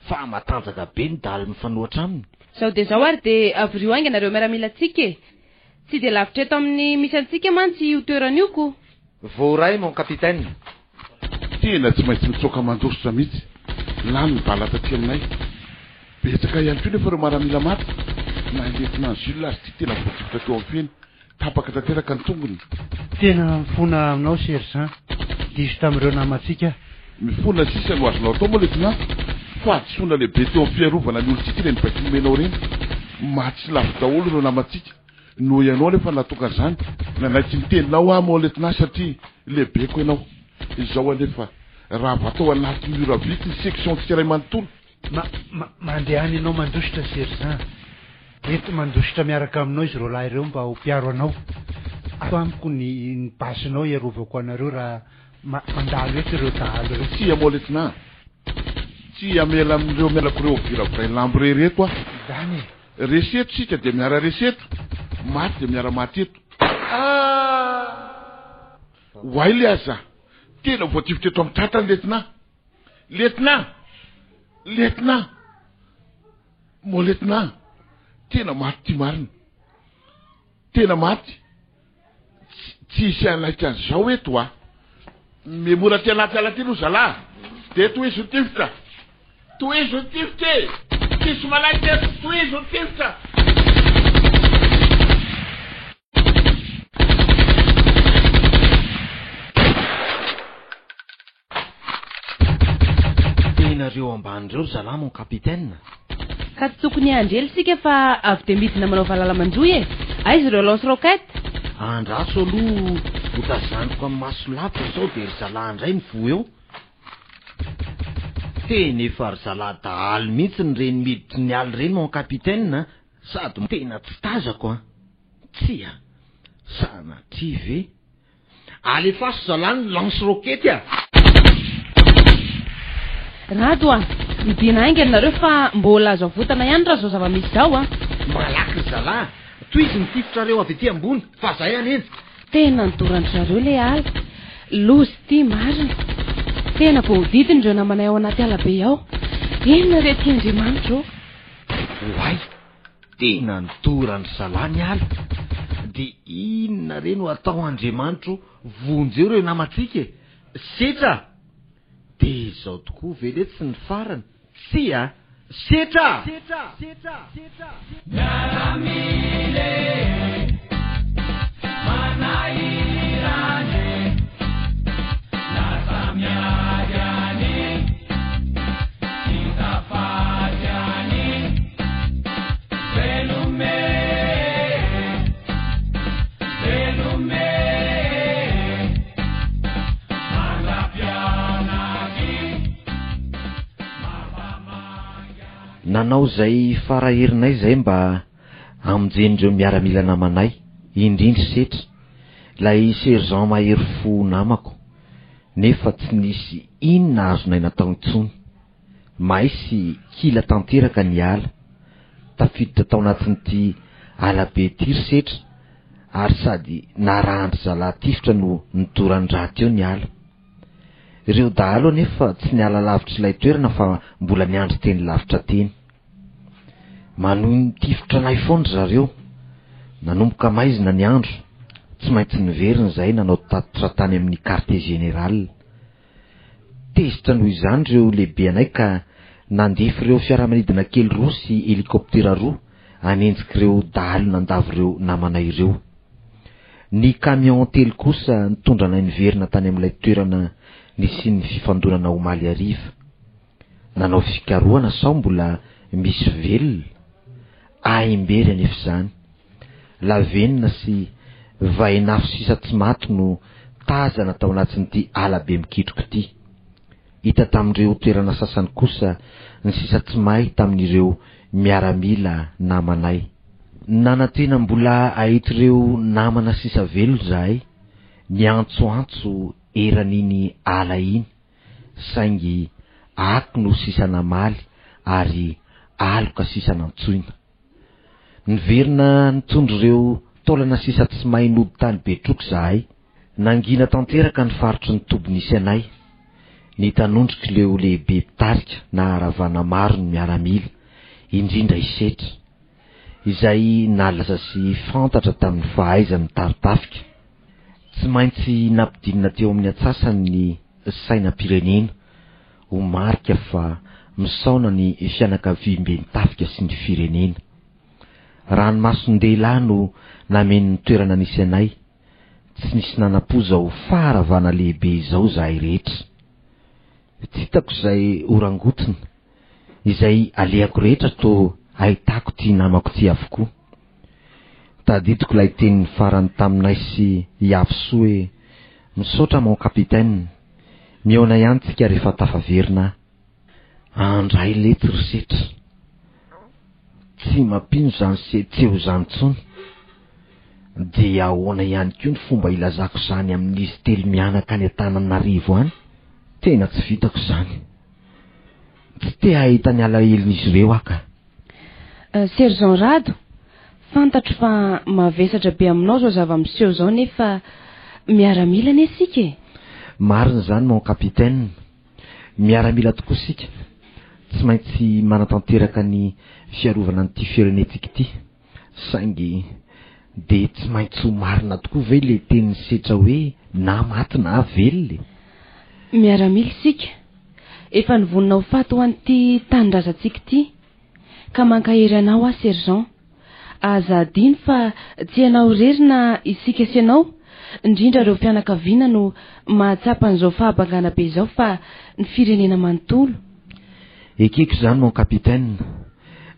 fa matanjaka be ny dahalo mifanohatra aminy. Zao dia zao ary dia avorio haingana ireo miaramilantsika e! Tsy dia lavitra eto amin'ny misy antsika mantsy io toerana io ko! Voaray mon capitaine. Tena tsy maintsy mitsoaka mandositra mihitsy. Lany ny bala taty aminay. Betsaka ihany koa nefa ireo maramila maty. Na i Lieutenant Jules aza ity tena voatifitra teo amin'ny feny. Tapaka tanteraka ny tongony. Tena mifona aminao Sergent. Diso tamin'ireo namantsika aho. Mifona sisa no azonao atao moa Lieutenant. Fahadisoana lehibe teo amin'ny fiarovana ny olontsika ireny baiko nomenao ireny. Maty sy lavo daholo ireo namantsika. Noho ianao anefa nahatonga an'izany. Nanaiky ny teninao aho moa Lieutenant satria lehibeko ianao. Izao anefa, rava tao anaty mur vity ny section-tsika iray manontolo. Ma, ma, mandehana ianao mandositra Sergent. Eto mandositra miaraka aminao izy roalahy ireo mba ho mpiaro anao. Ato amiko ny, ny basinao hiarovako anareo raha ma, mandalo eto ireo dahalo ireo. Tsia moa Lieutenant. Tsy hamela amin'ireo mialako ireo viravirain'ny lambo irery eto aho. Izany e. Resy eto isika dia miara-resy eto, maty dia miara-maty eto. Oay le aza! Tena voatifitra eto amin'ny tratrany Lieutenant! Lieutenant! Lieutenant! Mon Lieutenant! Tena maty ity marina! Tena maty! Tsy hisy hanaiky an'izao eto a! Memora aty anaty ala aty aloha zalahy! Dia tohizo ny tifitra! Tohizo ny tifitra e! Tsisy manaiky eto! Tohizo ny tifitra! Tena reo ambany reo ry zalahy mon capitaine. Ka tsy tokony hiandry ela isika fa avy dia midina manao valala manjohy e! Aiza ireo lance roquette? Andraso aloha. Hotazaniko amin'ny maso lavitra sao dia ry zalahy indray no voa eo. Tena efa ry zalahy dahalo mihitsy ireny miditry ny ala ireny mon capitaine a! Sady tena tsy tazako an! Tsia! Sanatria ve? Alefaso zalahy ny lance roquette a! Rado a! Midina haingana nareo fa mbola azo avotana ihany raha zao zava-misy zao a! Malaky ry zalahy! Tohizo ny tifitrareo avy ety ambony fa zay hanenjika! Tena nidoran-dry zareo le ala! Loza ity marina! Tena voahodidina ireo namanay ao anaty ala be ao! Inona re ity Andriamanitra ô! Oay! Tena nidoran-dry zalahy ny ala! Dia inona re no atao Andriamanitra o! Vonjeo ireo namantsika e! Setra! Dia izao tokoa ve letsy ny farany? Tsia! Setra! Miaramila e, manahirana e, lasa miady any, tsy hita faty any, veloma e, veloma e, mandra-pianany. Nanao izay fara herinay izahay mba hamonjen'ireo miaramila namanay, indrindra Setra, ilay sergent mahery fo namako, nefa tsy nisy inona azonay natao intsony. May sy kila tanteraka ny ala. Tafiditra tao anatin'ity alabe ity ry Setra ary sady narahan-dry zalahy tifitra no nidoran-drà teo ny ala. Ireo dahalo anefa tsy niala lavitr'ilay toerana fa mbola niandry teny lavitra teny. Manohy mitifitra anay foana ry zareo. Nanomboka maizina ny andro. Tsy maintsy niverina izahay nanao tatitra tany amin'ny quartier général. Tezitra noho izany ireo lehibe anay ka nandefa ireo fiaramanidina kely roa sy hélicoptera roa hanenjika ireo dahalo nandavo ireo namanay ireo. Ny camion telo kosa nitondra anay niverina tany amin'ilay toerana nisian'ny fifandonana omaly hariva. Nanao fikarohana sao mbola misy velona. Ahim-bery anefa izany. Lavenona sy vainafo sisa tsy maty no tazana tao anatin'ity ala be mikitroka ity. Hita tamin'ireo toerana sasany kosa ny sisa tsy may tamin'ireo miaramila namanay. Nanantena mbola hahita ireo namana sisa velona izahay, niantsoantso eran'iny ala iny, saingy ako no sisa namaly ary aloka sisa nantsoina. Niverina nitondra ireo taolana sisa tsy may nody tany Betroka izahay. Nangina tanteraka ny faritry ny toby nisy anay. Nitanondrika ireo lehibe mpitarika naharavana maro ny miaramila, indrindra i Setra, izay nalaza sy fantatra tamin'ny fahaizany mitari-tafika. Tsy maintsy nampidinina teo amin'ny antsasany ny sainam-pirenena ho marika fa misaona ny fianakaviamben'ny tafika sy ny firenena. Ranomason-dehilahy no nameno ny toerana nisy anay. Tsy nisy nanam-po izao faharavana lehibe izao izahay rehetra. Tsy hitako izay ho rangotina. Izay alehako rehetra toa ahitako ity namako ity avokoa. Tadidiko ilay teniny farany taminay sy i Avisoa hoe, Misaotra mon capitaine, mihaona ihany tsika rehefa tafaverina a! Andray letsy ry setra. Tsy mampino izany seho izany intsony. Dia ahoana ihany koa ny fomba hilazako izany amin'izy telo mianaka any Antananarivo any? Tena tsy vitako izany. Tsy te hahita ny alahelon'izy ireo aho ka. Sergent Rado, fantatro fa mavesatra be aminao izao zava-miseho izao nefa miaramila anie isika e! Marina izany mon capitaine. Miaramila tokoa isika. Tsy maintsy manatanteraka ny fiarovana an'ity firenentsika ity. Saingy dia tsy maintsy ho marina tokoa ve ilay tenin'i Setra hoe na maty na velona e? Miaramila isika. Efa nivonona ho faty ho an'ity tanindrazantsika ity. Ka mankahery anao aho Sergent. Aza adino fa tsy ianao irery na isika sy ianao, indrindra ireo fianakaviana no mahatsapa an'izao fahabangana be izao fa ny firenena manontolo. Ekeko izany mon capitaine,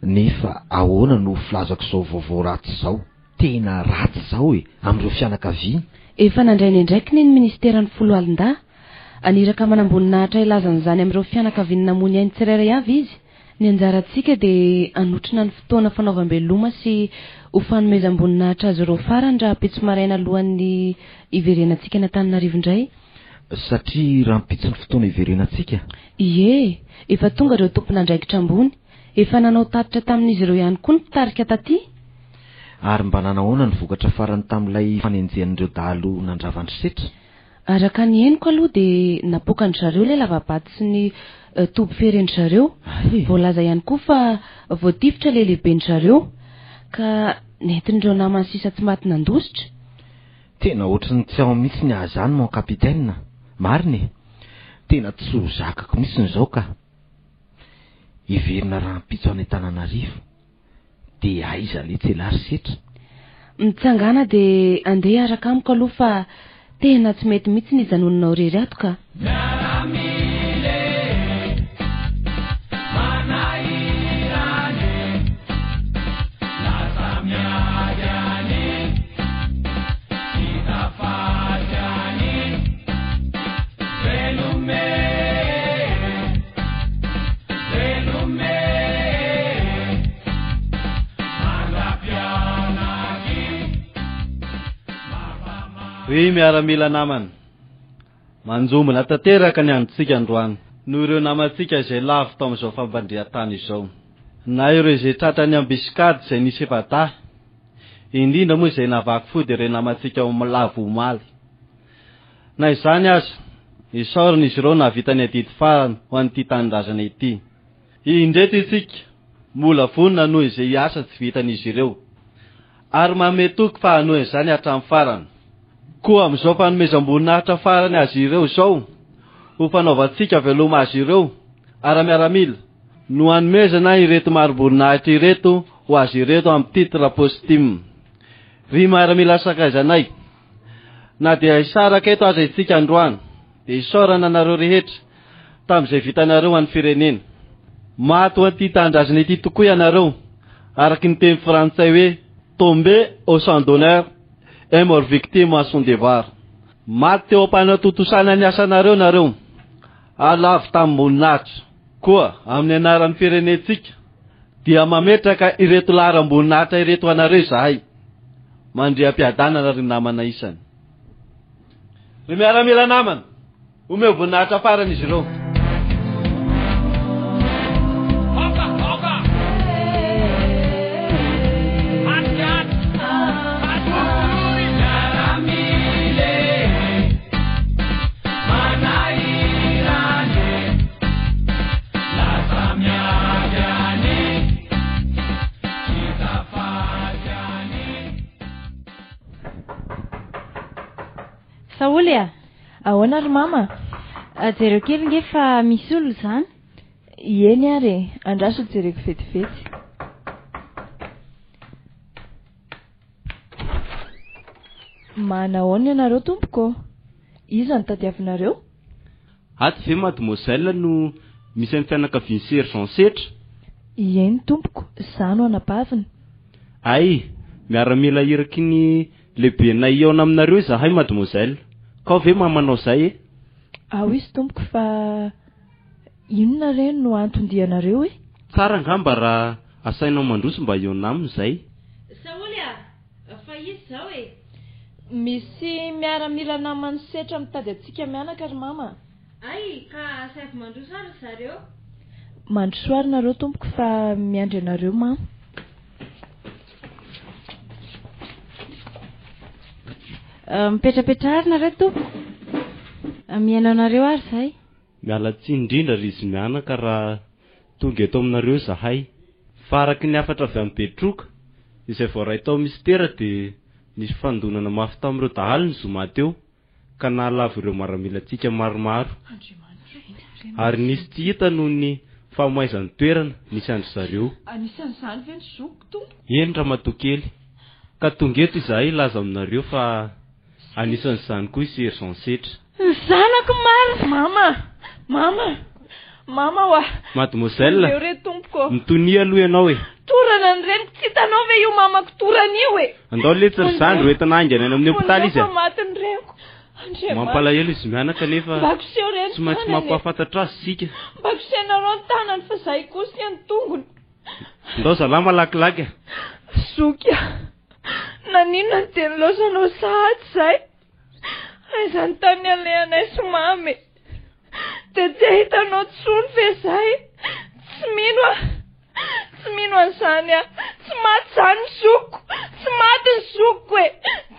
nefa ahoana no filazako izao vaovao ratsy izao, tena ratsy izao e, amin'ireo fianakaviana? Efa nandray ny andraikiny ny Minisiteran'ny Foloalindahy. Haniraka manamboninahitra hilaza an'izany amin'ireo fianakaviany namoy ny ainy tsirairay avy izy. Ny anjarantsika dia hanotrona ny fotoana fanaovam-beloma sy ho fanomezam-boninahitra azy ireo farany rahampitso maraina alohan'ny hiverenantsika any Antananarivo indray. Satria rahampitso ny fotoana hiverenantsika. Ie, efa tonga ireo tompon'andraikitra ambony. Efa nanao tatitra tamin'izy ireo ihany koa ny mpitarika taty. Ary mba nanahoana ny vokatra farany tamin'ilay fanenjehan'ireo dahalo nandrava an-dry Setra? Araka ny henoko aloha dia napoakan-dry zareo ilay lava-bato sy ny toby feren-dry zareo. Voalaza ihany koa fa voatifitra ilay lehiben-dry zareo ka nentin'ireo namany sisa tsy maty nandositra. Tena ohatry ny tsy ao mihitsy ny ahy izany mon capitaine. Marina e! Tena tsy ho zakako mihitsy izao ka. Hiverina rahampitso any Antananarivo. Dia aiza letsy elah ry Setra? Mitsangàna dia andeha hiaraka amiko aloha fa tena tsy mety mihitsy ny hijanonanao irery ato ka. Miaramila e, manahirana e, lasa miady any, tsy hita faty any, veloma e, veloma e. Ry miaramila namana, manjombona tanteraka ny androntsika androany noho ireo namantsika izay lavo tao amin'izao fampandrian-tany izao. Na ireo izay tratran'ny ambiscade izay nisy efa-dahy, indrindra moa izay navaky fody ireo namantsika lavo omaly. Na izany aza, isaorana izy ireo nahavita ny adidy farany ho an'ity tanindrazana ity. Indreto isika, mbola vonona hanohy izay asa tsy vitan'izy ireo, ary manome toky fa hanohy an'izany hatramin'ny farany. Koa amin'izao fanomezam-boninahitra farany azy ireo izao, ho fanaovantsika veloma azy ireo, ara-miaramila, no hanomezana ireto mari-boninahitra ireto ho azy ireto amin'ny titre posthume. Ry miaramila sakaizanay, na dia hisaraka eto aza isika androany, dia isaorana anareo rehetra, tamin'izay vitanareo ho an'ny firenena. Maty ho an'ity tanindrazana ity tokoa ianareo, araka ny teny frantsay hoe tomber au champ d'honneur est mort victime à son devoir. Maty teo am-panatontosana ny asanareo nareo, ary lavo tamim-boninahitra. Koa, amin'ny anaran'ny firenentsika, dia mametraka ireto laharam-boninahitra ireto ho anareo izahay. Mandria am-piadanana ry namana isany. Ry miaramila namana! Omeo voninahitra farany izy ireo. Saholy a! Ahoana ry mama? Jereo kely nge fa misy olona izany. Ieny ary e, andraso jereko vetivety. Manahoana ianareo tompoko? Iza no tadiavinareo? Ato ve mademoiselle no misy an'ny fianakavian'i Sergent Setra? Ieny tompoko, za no anabaviny. Hay, miaramila iraky ny lehibenay hihaona aminareo izahay mademoiselle. Kao ve mamanao zay e? Ao izy tompoko fa inona re no anton-dianareo e? Tsara angamba raha asainao mandroso mba hihaona aminy zay. Saholy a! Fa iza izao e? Misy miaramila naman'i Setra mitady antsika mianaka ry mama a! Hay, ka asaivo mandroso ary ry zareo. Mandrosoa ary nareo tompoko fa miandry anareo mama. Mipetrapetraha ary nareo tompoko. Mihaino anareo ary izahay. Miala tsiny indrindra ry izy mianaka raha tonga eto aminareo izahay. Fa araka ny hafatra avy amin'i Betroka, izay voaray tao Mister dia nisy fandonana mafy tamin'ireo dahalo ny zoma teo ka nahalavo ireo maramilantsika maromaro. Ary nisy tsy hita noho ny fahamaizan'ny toerana nisy an-dry zareo. Anisan'izany ve ny zokiko tompoko? Eny ramatoa kely, ka tonga eto izahay hilaza aminareo fa Anisan'izany koa i Sergent Setra. Ny zanako marina! Mama! Mama! Mama oa! Mademoiselle! Omeo re tompoko ô! Mitonia aloha ianao e! Torana ny reniko tsy hitanao! Hitanao ve io mamako torana io e? Andao letsy ry zandry ho entina haingana any amin'ny hopitaly izy a. a. Maty ny reniko. Andriamanitra. Mampalahelo izy mianaka nefa Mba koseho re ny tsy maintsy tanany e. mampahafantatra azy isika. Mba kosehinareo ny tanany fa zahay kosa ny tongony. Ndao zalahy malakilaky a. Zoky a. Naninona no dia nilaozanao sahady izay? Aiza ny tany alehanay sy mamy e? Dia tsy ahitanao intsony ve izay? Tsy mino aho. Tsy mino an'izany aho. Tsy maty izany ny zokiko. Tsy maty ny zokiko e.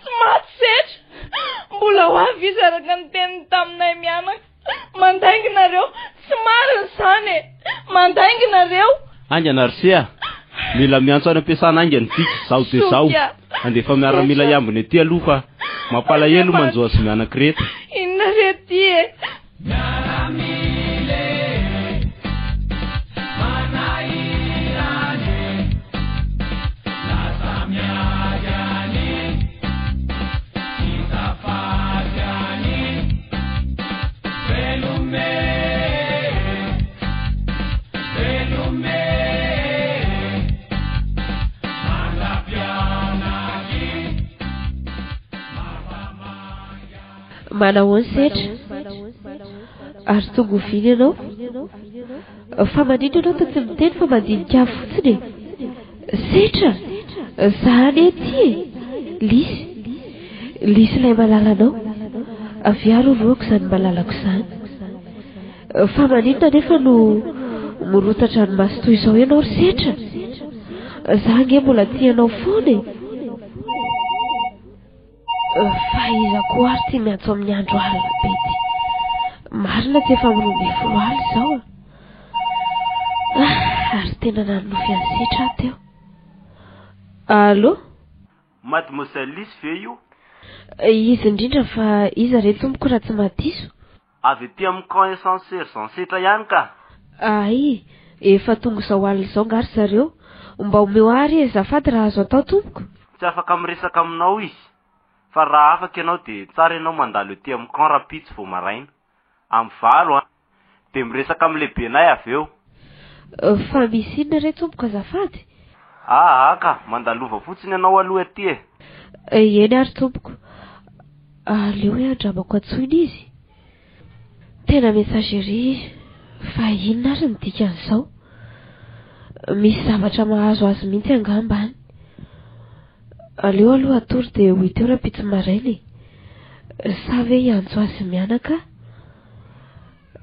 Tsy maty setra. Mbola ho avy izy araka ny teniny taminay mianaka. Mandainga nareo. Tsy marina izany e. Mandainga nareo. Haingana ry se a! Mila miantso any am-piasana haingana isika, izao dia izao. Zoky a! Handefa miaramila hiambina ety aloha fa mampalahelo manjo azy mianaka ireto. Inona re ity e? Manahoana setra? Ary tonga oviana ianao? Fa maninona ianao toa tsy miteny fa mandinika ahy fotsiny e? Setra! Za anie ity e! Lisy! Lisy ilay malalanao. Avia ary horohako izany malalako izany. Fa maninona anefa no mirotsa-dranomaso toy izao ianao ry Setra? Za ange mbola tia anao foana e! Fa iza koa ary ity miantso amin'ny andro alina be ity? Marina tsy efa amin'ny 12 alina izao a! Ah, ary tena nanonofy an'i Setra aho teo. Allô? Mademoiselle Lisy ve io? Izy indrindra fa iza re tompoko raha tsy mahadiso? Avy ety amin'ny camp essence sergent Setra ihany ka! Hay, efa tonga izao alina izao nga ry zareo? Mba omeo ahy re azafady raha azo atao tompoko? Tsy afaka miresaka aminao izy, fa raha afaka ianao dia tsara ianao mandalo ety amin'ny camp rahampitso vao maraina. Amin'ny valo an! Dia miresaka amin'ny lehibenay avy eo. Fa misy inona re tompoko azafady? Aa ka, mandalova fotsiny ianao aloha aty e! Eny ary tompoko. Aleo hoe andramako antsoina izy. Tena messagerie fa inona ary ny dikan'izao? Misy zavatra mahazo azy mihitsy angamba any. Aleo aloha hatory dia ho hita eo rahampitso maraina e. Sa ve hiantso azy mianaka aho?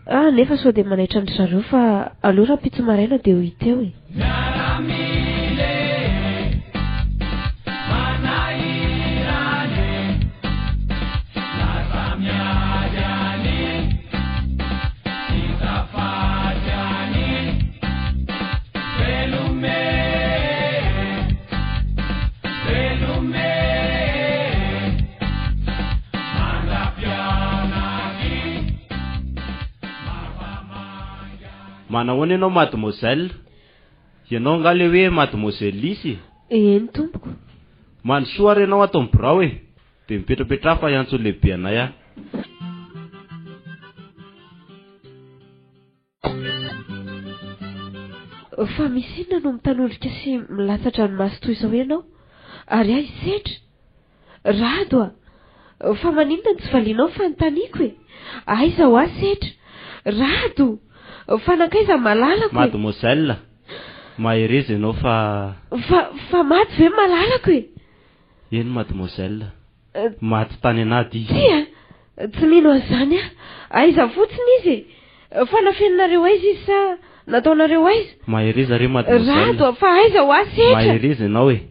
Ah, nefa sao dia manaitra an-dry zareo fa aleo rahampitso maraina dia ho hita eo e. Manahoana ianao mademoiselle? Ianao angaha ilay hoe mademoiselle Lisy e? Eny tompoko. Mandrosoa ary ianao ato amin'ny birao e! Dia mipetrapetraha fa hiantso ny lehibenay aho. Fa misy inona no mitanondrika sy milatsa-dranomaso toy izao ianao? Ary ahy setra? Rado a! Fa maninona no tsy valianao ny fanontaniako e? Aiza ho ahy setra? Rado! Fa nankaiza ny malalako e? Mademoiselle, mahereza ianao fa. Fa, fa maty ve ny malalako e? Eny mademoiselle, maty tany an'ady izy. Tsia! Tsy mino an'izany aho. Aiza fotsiny izy e? Fa nafeninareo aiza izy sa nataonareo aiza? Mahereza re mademoiselle. Rado a, fa aiza ho ahy setra? Mahereza ianao e.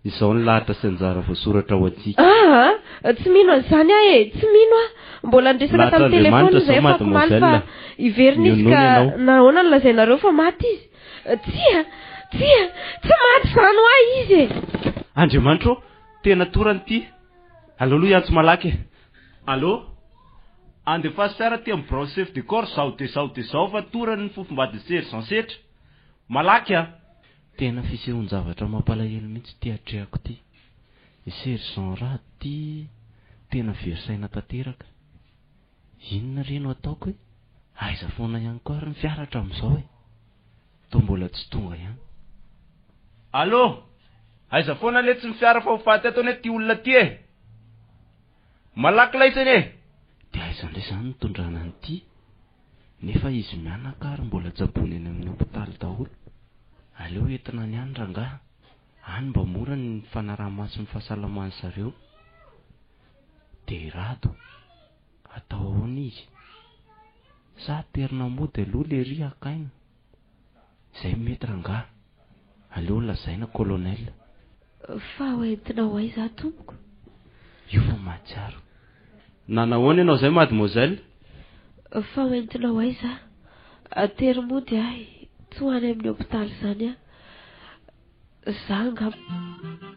Izao ny lahatra sy anjara voasoratra ho antsika. Aa! Tsy mino an'izany aho e! Tsy mino aho. Mbola niresaka tamin'ny Lahatr'Andriamanitra telefaonina izao izahay afakomaly fa mademoiselle. hiverina izy Mionona ka ianao. nahoana no lazainareo fa maty izy? Tsia! Tsia! Tsy maty izany ho ahy izy e! Andriamanitra ô! Tena torana ity. Aleo aloha hiantso malaky e. Allô? Andefaso fiara aty amin'ny birao chef de corps zao dia zao dia zao fa torany ny fofombadin'i sergent Setra. Malaky a! Tena fisehoan-javatra mampalahelo mihitsy ity atrehako ity. I sergent Rado ity tena very saina tanteraka. Inona re no ataoko e? Aiza foana ihany koa ary ny fiara hatramin'izao e? Toa mbola tsy tonga ihany. Allô? Aiza foana letsy ny fiara fa ho faty ato anie ty olona ty e! Malaky laitsy anie! Dia aiza indray izany no tondrana an'ity? Nefa izy mianaka ary mbola tsaboina eny amin'ny hopitaly daholo. Aleo entina any ihany rangahy, any mba mora ny fanaraha-maso ny fahasalaman'ny zareo. Dia i Rado, atao ahoana izy? Sa aterina mody aloha lery haka aina? Izay mety rangahy. Aleo lazaina colonel. Fa ho entinao aiza aho tompoko? Io fa mahatsiaro. Nanahoana ianao izay mademoiselle? Fa ho entinao aiza aho? Atery mody ahy, tsy ho any amin'ny hopitaly izany aho. Za angamba.